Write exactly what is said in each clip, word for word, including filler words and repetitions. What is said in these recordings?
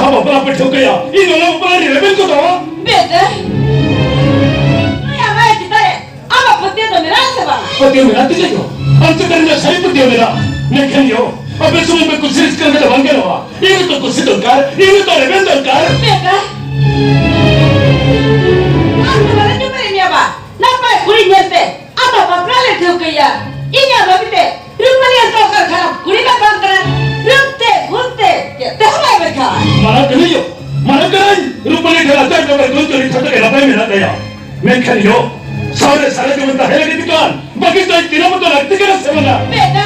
ᱟᱢ ᱵᱟᱯᱞᱟ ᱯᱮ ᱴᱷᱟᱹᱣᱠᱟᱹᱭᱟ, ᱤᱧ ᱚᱱᱟ ᱵᱟᱯᱞᱟ ᱨᱮ ᱨᱮᱵᱮᱱ ᱠᱚᱫᱚ᱾ ᱵᱮᱴᱟ, ᱱᱩᱭ ᱟᱢᱟᱜ ᱪᱮᱛᱟᱱ ᱨᱮ ᱟᱢᱟᱜ ᱯᱟᱹᱛᱭᱟᱹᱣ ᱫᱚ ᱢᱮᱱᱟᱜ ᱥᱮ ᱵᱟᱝ? ᱯᱟᱹᱛᱭᱟᱹᱣ ᱢᱮᱱᱟᱜ ᱛᱤᱧᱟ ᱜᱚ᱾ ᱟᱢ ᱪᱮᱛᱟᱱ ᱨᱮ ᱥᱟᱹᱨᱤ ᱯᱟᱹᱛᱭᱟᱹᱣ ᱢᱮᱱᱟᱜ᱾ ᱢᱮᱱᱠᱷᱟᱱ ᱭᱳ, ᱟᱯᱮ ᱥᱩᱢᱩᱝ ᱯᱮ ᱠᱩᱥᱤ ᱨᱟᱹᱥᱠᱟᱹ ᱞᱮᱠᱷᱟᱱ ᱫᱚ ᱵᱟᱝ ᱜᱟᱱᱚᱜᱼᱟ᱾ ᱤᱧ ᱦᱚᱸᱛᱚ ᱠᱩᱥᱤ ᱫᱚᱨᱠᱟᱨ, ᱤᱧ ᱦᱚᱸᱛᱚ ᱨᱮᱵᱮᱱ ᱫᱚᱨᱠᱟᱨ᱾ ᱵᱮᱴᱟ, ᱟᱢ ᱫᱚ ᱵᱟᱞᱮ ᱧᱩᱢ ᱮᱫ ᱢᱮᱭᱟ ᱵᱟ᱾ ᱱᱟᱯᱟᱭ ᱠᱩᱲᱤ ᱧᱮᱞᱛᱮ ᱟᱢᱟᱜ ᱵᱟᱯᱞᱟ ᱞᱮ ᱴᱷᱟᱹᱣᱠᱟᱹᱭᱟ᱾ ᱤᱧᱟᱜ ᱵᱟᱹᱵᱤ ᱛᱮ ᱨᱩᱯᱟᱹᱞᱤ ᱦᱚᱸ ᱚᱠᱟ ᱞᱮᱠᱟᱱ ᱠᱩᱲᱤ ᱫᱚ ᱵᱟᱝ ᱠᱟᱱᱟ᱾ ᱨᱩᱯ ᱛᱮ, ᱜᱩᱱ ᱛᱮ, ᱪᱮᱫ ᱛᱮᱦᱚᱸ ᱵᱟᱭ ᱵᱮᱠᱷᱟᱣᱟ᱾ ᱢᱟᱱᱟ ᱠᱟᱹᱱᱟᱹᱧ ᱭᱳ, ᱢᱟᱱᱟ ᱠᱟᱹᱱᱟᱹᱧ᱾ ᱨᱩᱯᱟᱹᱞᱤ ᱴᱷᱮᱱ ᱟᱪᱟᱨ ᱵᱮᱵᱷᱟᱨ ᱜᱩᱱ ᱪᱚᱨᱤᱛ ᱡᱷᱚᱛᱚ ᱜᱮ ᱱᱟᱯᱟᱭ ᱢᱮᱱᱟᱜ ᱛᱟᱭᱟ᱾ ᱢᱮᱱᱠᱷᱟᱱ ᱭᱳ, ᱥᱟᱶᱨᱮ ᱥᱟᱨᱟ ᱡᱤᱵᱚᱱ ᱛᱟᱦᱮᱸ ᱞᱟᱹᱜᱤᱫ ᱠᱷᱟᱱ ᱵᱟᱹᱠᱤ ᱫᱚ ᱛᱤᱱᱟᱹᱜ ᱢᱚᱛᱚ ᱞᱟᱹᱠᱛᱤ ᱠᱟᱱᱟ ᱥᱮ ᱵᱟᱝᱟ? ᱵᱮᱴᱟ,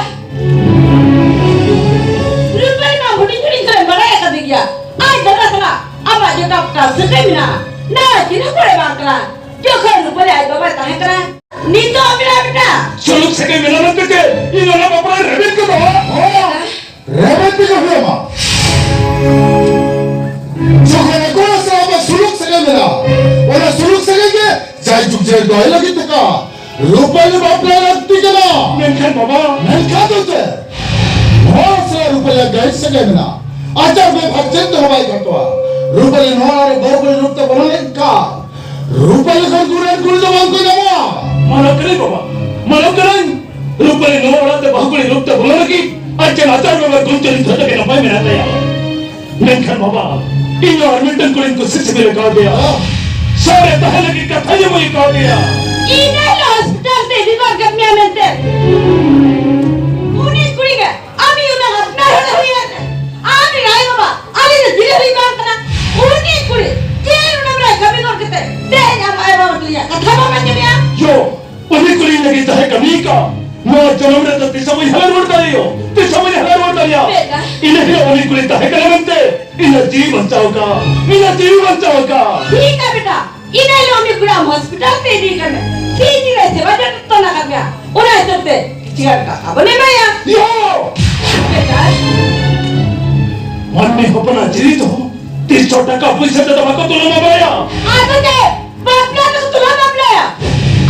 ᱨᱩᱯᱟᱹᱞᱤ ᱢᱟ ᱦᱩᱰᱤᱧ ᱦᱩᱰᱤᱧ ᱠᱷᱚᱱᱮᱢ ᱵᱟᱲᱟᱭ ᱟᱠᱟᱫᱮ ᱜᱮᱭᱟ᱾ ᱟᱡ ᱫᱟᱫᱟ ᱥᱟᱞᱟᱜ ᱟᱢᱟᱜ ᱡᱚᱴᱟᱣ ᱯᱚᱴᱟᱣ ᱥᱟᱹᱜᱟᱹᱭ ᱢᱮᱱᱟᱜᱼᱟ᱾ ᱱᱟᱣᱟ ᱪᱤᱱᱦᱟᱹ ᱠᱚᱨᱮ ᱵᱟᱝ ᱠᱟᱱᱟ᱾ ᱡᱚᱠᱷᱚᱱ ᱨᱩᱯᱟᱹᱞᱤ ᱟᱡ ᱵᱟᱵᱟᱭ ᱛᱟᱦᱮᱸ ᱠᱟᱱᱟ, ᱱᱤᱛᱚᱜ ᱢᱮᱱᱟᱜ ᱵᱮᱴᱟ᱾ ᱥᱩᱞᱩᱠ ᱥᱟᱹᱜᱟᱹᱭ ᱢᱮᱱᱟᱜ ᱢᱮᱱᱛᱮ ᱪᱮᱫ ᱤᱧ ᱚᱱᱟ ᱵᱟᱯᱞᱟ ᱨᱮ ᱨᱮᱵᱮᱱ ᱠᱚᱫᱚ? ᱦᱳᱭ, ᱨᱮᱵᱮᱱ ᱛᱮᱜᱮ ᱦᱩᱭᱩᱜᱼᱟ᱾ ᱡᱚᱠᱷᱚᱱ ᱟᱠᱚ ᱥᱟᱶ ᱟᱢᱟᱜ ᱥᱩᱞᱩᱠ ᱥᱟᱹᱜᱟᱹᱭ ᱢᱮᱱᱟᱜᱼᱟ, ᱚᱱᱟ ᱥᱩᱞᱩᱠ ᱥᱟᱹᱜᱟᱹᱭ ᱜᱮ ᱡᱟᱭᱡᱩᱜᱽ ᱡᱟᱭ ᱫᱚᱦᱚᱭ ᱞᱟᱹᱜᱤᱫ ᱛᱮ ᱠᱟ ᱨᱩᱯᱟᱹᱞᱤ ᱵᱟᱯᱞᱟ ᱞᱟᱹᱠᱛᱤ ᱠᱟᱱᱟ᱾ ᱢᱮᱱᱠᱷᱟᱱ ᱵᱟᱵᱟ, ᱢᱮᱱᱠᱷᱟᱱ ᱫᱚ ᱪᱮᱫ? ᱱᱚᱣᱟ ᱥᱟᱞᱟᱜ ᱨᱩᱯᱟᱹᱞᱤᱭᱟᱜ ᱜᱟᱹᱦᱤᱨ ᱥᱟᱹᱜᱟᱹᱭ ᱢᱮᱱᱟᱜᱼᱟ᱾ ᱟᱪᱟᱨ ᱵᱮᱵᱷᱟᱨ ᱪᱮᱫ ᱛᱮᱦᱚᱸ ᱵᱟᱭ ᱠᱷᱟᱴᱚᱜᱼᱟ᱾ ᱨᱩᱯᱟᱹᱞᱤ ᱱᱚᱣᱟ ᱨᱮ ᱵᱟᱹᱦᱩ ᱠᱩᱲᱤ ᱨᱩᱯ ᱛᱮ ᱵᱚᱞᱚ ᱞᱮᱱᱠᱷᱟᱱ ᱨᱩᱯᱟᱹᱞᱤ ᱠᱷᱚᱱ ᱜᱩᱱᱟᱱ ᱠᱩᱲᱤ ᱫᱚ ᱵᱟᱝ ᱠᱚ ᱧᱟᱢᱚᱜᱼᱟ᱾ ᱢᱟᱱᱟᱣ ᱠᱟᱹᱱᱟᱹᱧ ᱵᱟᱵᱟ, ᱢᱟᱱᱟᱣ ᱠᱟᱹᱱᱟᱹᱧ᱾ ᱨᱩᱯᱟᱹᱞᱤ ᱱᱚᱣᱟ ᱚᱲᱟᱜ ᱛᱮ ᱵᱟᱹᱦᱩ ᱠᱩᱲᱤ ᱨᱩᱯ ᱛᱮ ᱵᱚᱞᱚ ᱞᱟᱹᱜᱤᱫ ᱟᱡ ᱪᱮᱫ ᱟᱪᱟᱨ ᱵᱮᱵᱷᱟᱨ ᱜᱩᱱ ᱪᱚᱨᱤᱛ ᱡᱷᱚᱛᱚ ᱜᱮ ᱱᱟᱯᱟᱭ ᱢᱮᱱᱟᱜ ᱛᱟᱭᱟ᱾ ᱢᱮᱱᱠᱷᱟᱱ ᱵᱟᱵᱟ, ᱤᱧ ᱦᱚᱸ ᱟᱨ ᱢᱤᱫᱴᱟᱝ ᱠᱩᱲᱤᱧ ᱠᱩᱥᱤ ᱥᱤᱵᱤᱞ ᱟᱠᱟᱫᱮᱭᱟ᱾ ᱥᱟᱶᱨᱮ ᱛᱟᱦᱮᱸ ᱞᱟᱹᱜᱤᱫ ᱠᱟᱛᱷᱟ ᱡᱮᱢᱚᱱ ᱟᱹᱭᱠᱟᱹᱣ ᱜᱮᱭᱟ᱾ ᱤᱧ ᱫᱚ ᱦᱚᱥᱯᱤᱴᱟᱞ ᱛᱮ ᱤᱫᱤ ᱫᱚᱨᱠᱟᱨ ᱢᱮᱭᱟ ᱢᱮᱱᱛᱮ᱾ ᱩᱱᱤ ᱠᱩᱲᱤ ᱜᱮ ᱟᱢ ᱩᱱᱟᱹᱜ ᱟᱯᱱᱟᱨ ᱦᱚᱲ ᱦᱩᱭᱮᱱ᱾ ᱟᱢ ᱨᱮᱱ ᱟᱭᱳ ᱵᱟᱵᱟ ᱟᱞᱮ ᱫᱚ ᱡᱤᱨᱟᱹ ᱦᱩᱭ ᱵᱟᱝ ᱠᱟᱱᱟ᱾ ᱩᱱᱤ ᱠᱩᱲᱤ ᱪᱮᱫ ᱩᱱᱟᱹᱜ ᱵᱟᱲᱟᱭ ᱠᱟᱹᱢᱤ ᱜᱚᱫ ᱠᱟᱛᱮ ᱛᱮᱦᱮᱧ ᱟᱢ ᱟᱭᱳ ᱵᱟᱵᱟ ᱛᱩᱞᱩᱡ ᱠᱟᱛᱷᱟ ᱵᱟᱢ ᱟᱸᱡᱚᱢᱮᱜᱼᱟ? ᱭᱳ, ᱩᱱᱤ ᱠᱩᱲᱤ ᱞᱟᱹᱜᱤᱫ ᱡᱟᱦᱟᱸᱭ ᱠᱟᱹᱢᱤ ᱠᱟ, ᱱᱚᱣᱟ ᱡᱚᱱᱚᱢ ᱨᱮ ᱫᱚ ᱛᱤᱥ ᱦᱚᱸ ᱵᱟᱹᱧ ᱦᱟᱞᱟ ᱨᱩᱣᱟᱹᱲ ᱫᱟᱲᱮᱭᱟᱜᱼᱟ, ᱛᱤᱥ ᱦᱚᱸ ᱵᱟᱹᱧ ᱦᱟᱞᱟ ᱨᱩᱣᱟᱹᱲ ᱫᱟᱲᱮᱭᱟᱜᱼᱟ᱾ ᱪᱮᱫ? ᱤᱱᱟᱹ ᱦᱤᱞᱳᱜ ᱩᱱᱤ ᱠᱩᱲᱤ ᱛᱟᱦᱮᱸ ᱠᱟᱱᱟ ᱢᱮᱱᱛᱮ ᱤᱧᱟᱹᱜ ᱡᱤᱣᱤ ᱵᱟᱧᱪᱟᱣ ᱟᱠᱟᱫ, ᱤᱧᱟᱹᱜ ᱡᱤᱣᱤ ᱵᱟᱧᱪᱟᱣ ᱟᱠᱟᱫ᱾ ᱴᱷᱤᱠ ᱜᱮᱭᱟ ᱵᱮᱴᱟ, ᱤᱱᱟᱹ ᱦᱤᱞᱳᱜ ᱩᱱᱤ ᱠᱩᱲᱤ ᱟᱢ ᱦᱚᱥᱯᱤᱴᱟᱞ ᱛᱮ ᱤᱫᱤ ᱠᱟᱱᱟ, ᱥᱤ ᱡᱤᱣᱤ ᱥᱮᱵᱟ ᱡᱚᱛᱚᱱ ᱟᱠᱟᱫ ᱢᱮᱭᱟ, ᱚᱱᱟ ᱦᱤᱥᱟᱹᱵ ᱛᱮ ᱠᱤᱪᱷᱩ ᱜᱟᱱ ᱴᱟᱠᱟ ᱵᱚᱱ ᱮᱢᱟᱭᱟ᱾ ᱭᱳ! ᱵᱮᱴᱟ᱾ ᱢᱟᱹᱱᱢᱤ ᱦᱚᱯᱚᱱᱟᱜ ᱡᱤᱣᱤ ᱫᱚ ᱛᱤᱥ ᱦᱚᱸ ᱴᱟᱠᱟ ᱯᱩᱭᱥᱟᱹ ᱛᱮᱫᱚ ᱵᱟᱠᱚ ᱛᱩᱞᱟᱹᱣ ᱵᱟᱲᱟᱭᱟ᱾ ᱟᱫᱚ ᱪᱮᱫ? ᱵᱟᱯᱞᱟ ᱫᱚ ᱛᱩᱞᱟᱹᱣ ᱵᱟᱯᱞᱟᱭᱟ᱾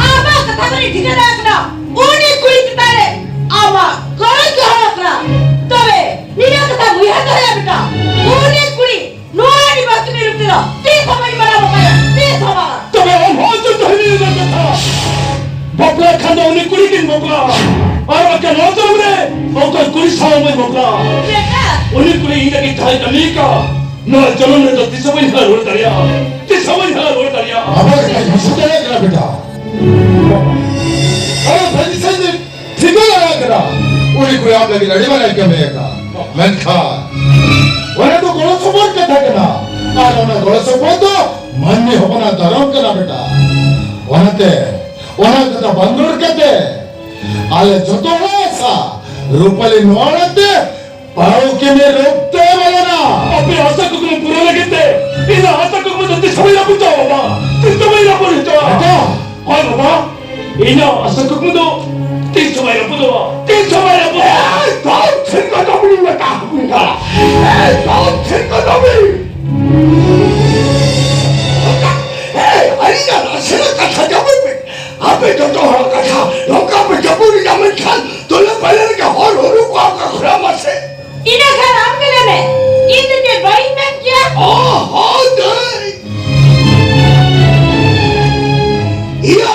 ᱟᱢᱟᱜ ᱠᱟᱛᱷᱟ ᱠᱷᱚᱱᱤᱧ ᱴᱷᱤᱠᱟᱹ ᱫᱟᱲᱮᱭᱟᱜ ᱠᱟᱱᱟ, ᱩᱱᱤ ᱠᱩᱲᱤ ᱪᱮᱛᱟᱱ ᱨᱮ ᱟᱢᱟᱜ ᱜᱚᱨᱚᱡᱽ ᱫᱚᱦᱚ ᱟᱠᱟᱱᱟ᱾ ᱛᱚᱵᱮ ᱱᱤᱭᱟᱹ ᱠᱟᱛᱷᱟ ᱩᱭᱦᱟᱹᱨ ᱫᱚᱦᱚᱭᱟ ᱵᱮᱴᱟ, ᱩᱱᱤ ᱠᱩᱲᱤ ᱵᱟᱯᱞᱟ ᱠᱷᱟᱱ ᱫᱚ ᱩᱱᱤ ᱠᱩᱲᱤ ᱜᱤᱧ ᱵᱟᱯᱞᱟ, ᱟᱨ ᱵᱟᱠᱷᱟᱱ ᱱᱚᱣᱟ ᱡᱚᱱᱚᱢ ᱨᱮ ᱚᱠᱚᱭ ᱠᱩᱲᱤ ᱥᱟᱶ ᱵᱟᱹᱧ ᱵᱟᱯᱞᱟ᱾ ᱵᱮᱴᱟ! ᱩᱱᱤ ᱠᱩᱲᱤ ᱤᱧ ᱞᱟᱹᱜᱤᱫ ᱡᱟᱦᱟᱸᱭ ᱠᱟᱹᱢᱤ ᱠᱟᱜ, ᱱᱚᱣᱟ ᱡᱚᱱᱚᱢ ᱨᱮᱫᱚ ᱛᱤᱥ ᱦᱚᱸ ᱵᱟᱹᱧ ᱦᱟᱨᱟ ᱨᱩᱣᱟᱹᱲ ᱫᱟᱲᱮᱭᱟᱜᱼᱟ, ᱛᱤᱥ ᱦᱚᱸ ᱵᱟᱹᱧ ᱦᱟᱨᱟ ᱨᱩᱣᱟᱹᱲ ᱫᱟᱲᱮᱭᱟᱜᱼᱟ᱾ ᱟᱵᱟᱨ ᱮᱴᱟᱜ ᱦᱤᱥᱟᱹ ᱫᱟᱲᱮᱭᱟᱜ ᱠᱟᱱᱟ ᱵᱮᱴᱟ᱾ ᱟᱨ ᱵᱷᱟᱹᱜᱤ ᱥᱟᱹᱦᱤᱡ ᱴᱷᱤᱠᱟᱹ ᱫᱟᱲᱮᱭᱟᱜ ᱠᱟᱱᱟ, ᱩᱱᱤ ᱠᱩᱲᱤ ᱟᱢ ᱞᱟᱹᱜᱤᱫ ᱟᱹᱰᱤ ᱢᱟᱨᱟᱝ ᱠᱟᱹᱢᱤ ᱟᱠᱟᱫ᱾ ᱢᱮᱱᱠᱷᱟᱱ ᱚᱱᱟ ᱫᱚ ᱜᱚᱲᱚ ᱥᱚᱯᱚᱦᱚᱫ ᱠᱟᱛᱷᱟ ᱠᱟᱱᱟ, ᱟᱨ ᱚᱱᱟ ᱜᱚᱲᱚ ᱥᱚᱯᱚᱦᱚᱫ ᱫᱚ ᱢᱟᱹᱱᱢᱤ ᱦᱚᱯᱚᱱᱟᱜ ᱫᱷᱚᱨᱚᱢ ᱠᱟᱱᱟ ᱵᱮᱴᱟ᱾ ᱚᱱᱟᱛᱮ ᱚᱱᱟ ᱠᱟᱛᱷᱟ ᱵᱟᱝ ᱨᱚᱲ ᱠᱟᱛᱮ ᱟᱞᱮ ᱡᱚᱛᱚ ᱦᱚᱲ ᱟᱥᱟ ᱨᱩᱯᱟᱞᱤ ᱱᱚᱣᱟ ᱚᱲᱟᱜ ᱛᱮ ᱯᱟᱨᱚ ᱠᱮᱢᱮ ᱨᱚᱠᱛᱮ ᱵᱚᱞᱚᱱᱟ᱾ ᱟᱯᱮ ᱟᱥᱟ ᱠᱩᱠᱢᱩ ᱯᱩᱨᱟᱹᱣ ᱞᱟᱹᱜᱤᱫ ᱛᱮ ᱤᱧᱟᱹᱜ ᱟᱥᱟ ᱠᱩᱠᱢᱩ ᱫᱚ ᱛᱤᱥ ᱦᱚᱸ ᱵᱟᱹᱧ ᱨᱟᱹᱯᱩᱫ ᱦᱚᱪᱚᱣᱟ ᱵᱟᱵᱟ, ᱛᱤᱥ ᱦᱚᱸ ᱵᱟᱹᱧ ᱨᱟᱹᱯᱩᱫ ᱦᱚᱪᱚᱣᱟ᱾ ᱵᱮᱴᱟ! ᱦᱳᱭ ᱵᱟᱵᱟ, ᱤᱧᱟᱹᱜ ᱟᱥᱟ ᱠᱩᱠᱢᱩ ᱫᱚ ᱛᱤᱥ ᱦᱚᱸ ᱵᱟᱭ ᱨᱟᱹᱯᱩᱫᱚᱜᱼᱟ, ᱛᱤᱥ ᱦᱚᱸ ᱵᱟᱭ ᱨᱟᱹᱯᱩᱫᱚᱜᱼᱟ᱾ ᱮᱭ, ᱵᱟᱢ ᱛᱷᱤᱨ ᱠᱚᱫᱚ ᱵᱤᱱ ᱢᱮᱛᱟ ᱠᱚ ᱠᱟᱱᱟ᱾ ᱮᱭ, ᱵᱟᱢ ᱛᱷᱤᱨ ᱠᱚᱫᱚ ᱵᱤᱱ᱾ ᱮᱭ, ᱟᱹᱞᱤᱧᱟᱜ ᱱᱟᱥᱮᱱᱟᱜ ᱠᱟᱛᱷᱟ ᱡᱟᱹᱯᱩᱫ ᱵᱤᱱ᱾ ᱟᱯᱮ ᱡᱚᱛᱚ ᱦᱚᱲ ᱠᱟᱛᱷᱟ ᱱᱚᱝᱠᱟ ᱯᱮ ᱡᱟᱹᱯᱩᱫ ᱮᱫᱟ, ᱢᱮᱱᱠᱷᱟᱱ ᱛᱩᱞᱟᱹ ᱯᱟᱞᱮ ᱨᱮᱜᱮ ᱦᱚᱲ ᱦᱩᱲᱩ ᱠᱚ ᱟᱠᱟ ᱠᱷᱚᱨᱟ ᱢᱟᱥᱮ᱾ ᱤᱱᱟᱹ ᱠᱷᱟᱱ ᱟᱢ ᱜᱮ ᱞᱟᱹᱭ ᱢᱮ, ᱤᱧ ᱫᱚ ᱪᱮᱫ ᱵᱟᱹᱧ ᱢᱮᱱ ᱠᱮᱭᱟ? ᱚ, ᱦᱚᱸ, ᱫᱟᱹᱭ᱾ ᱤᱭᱟ,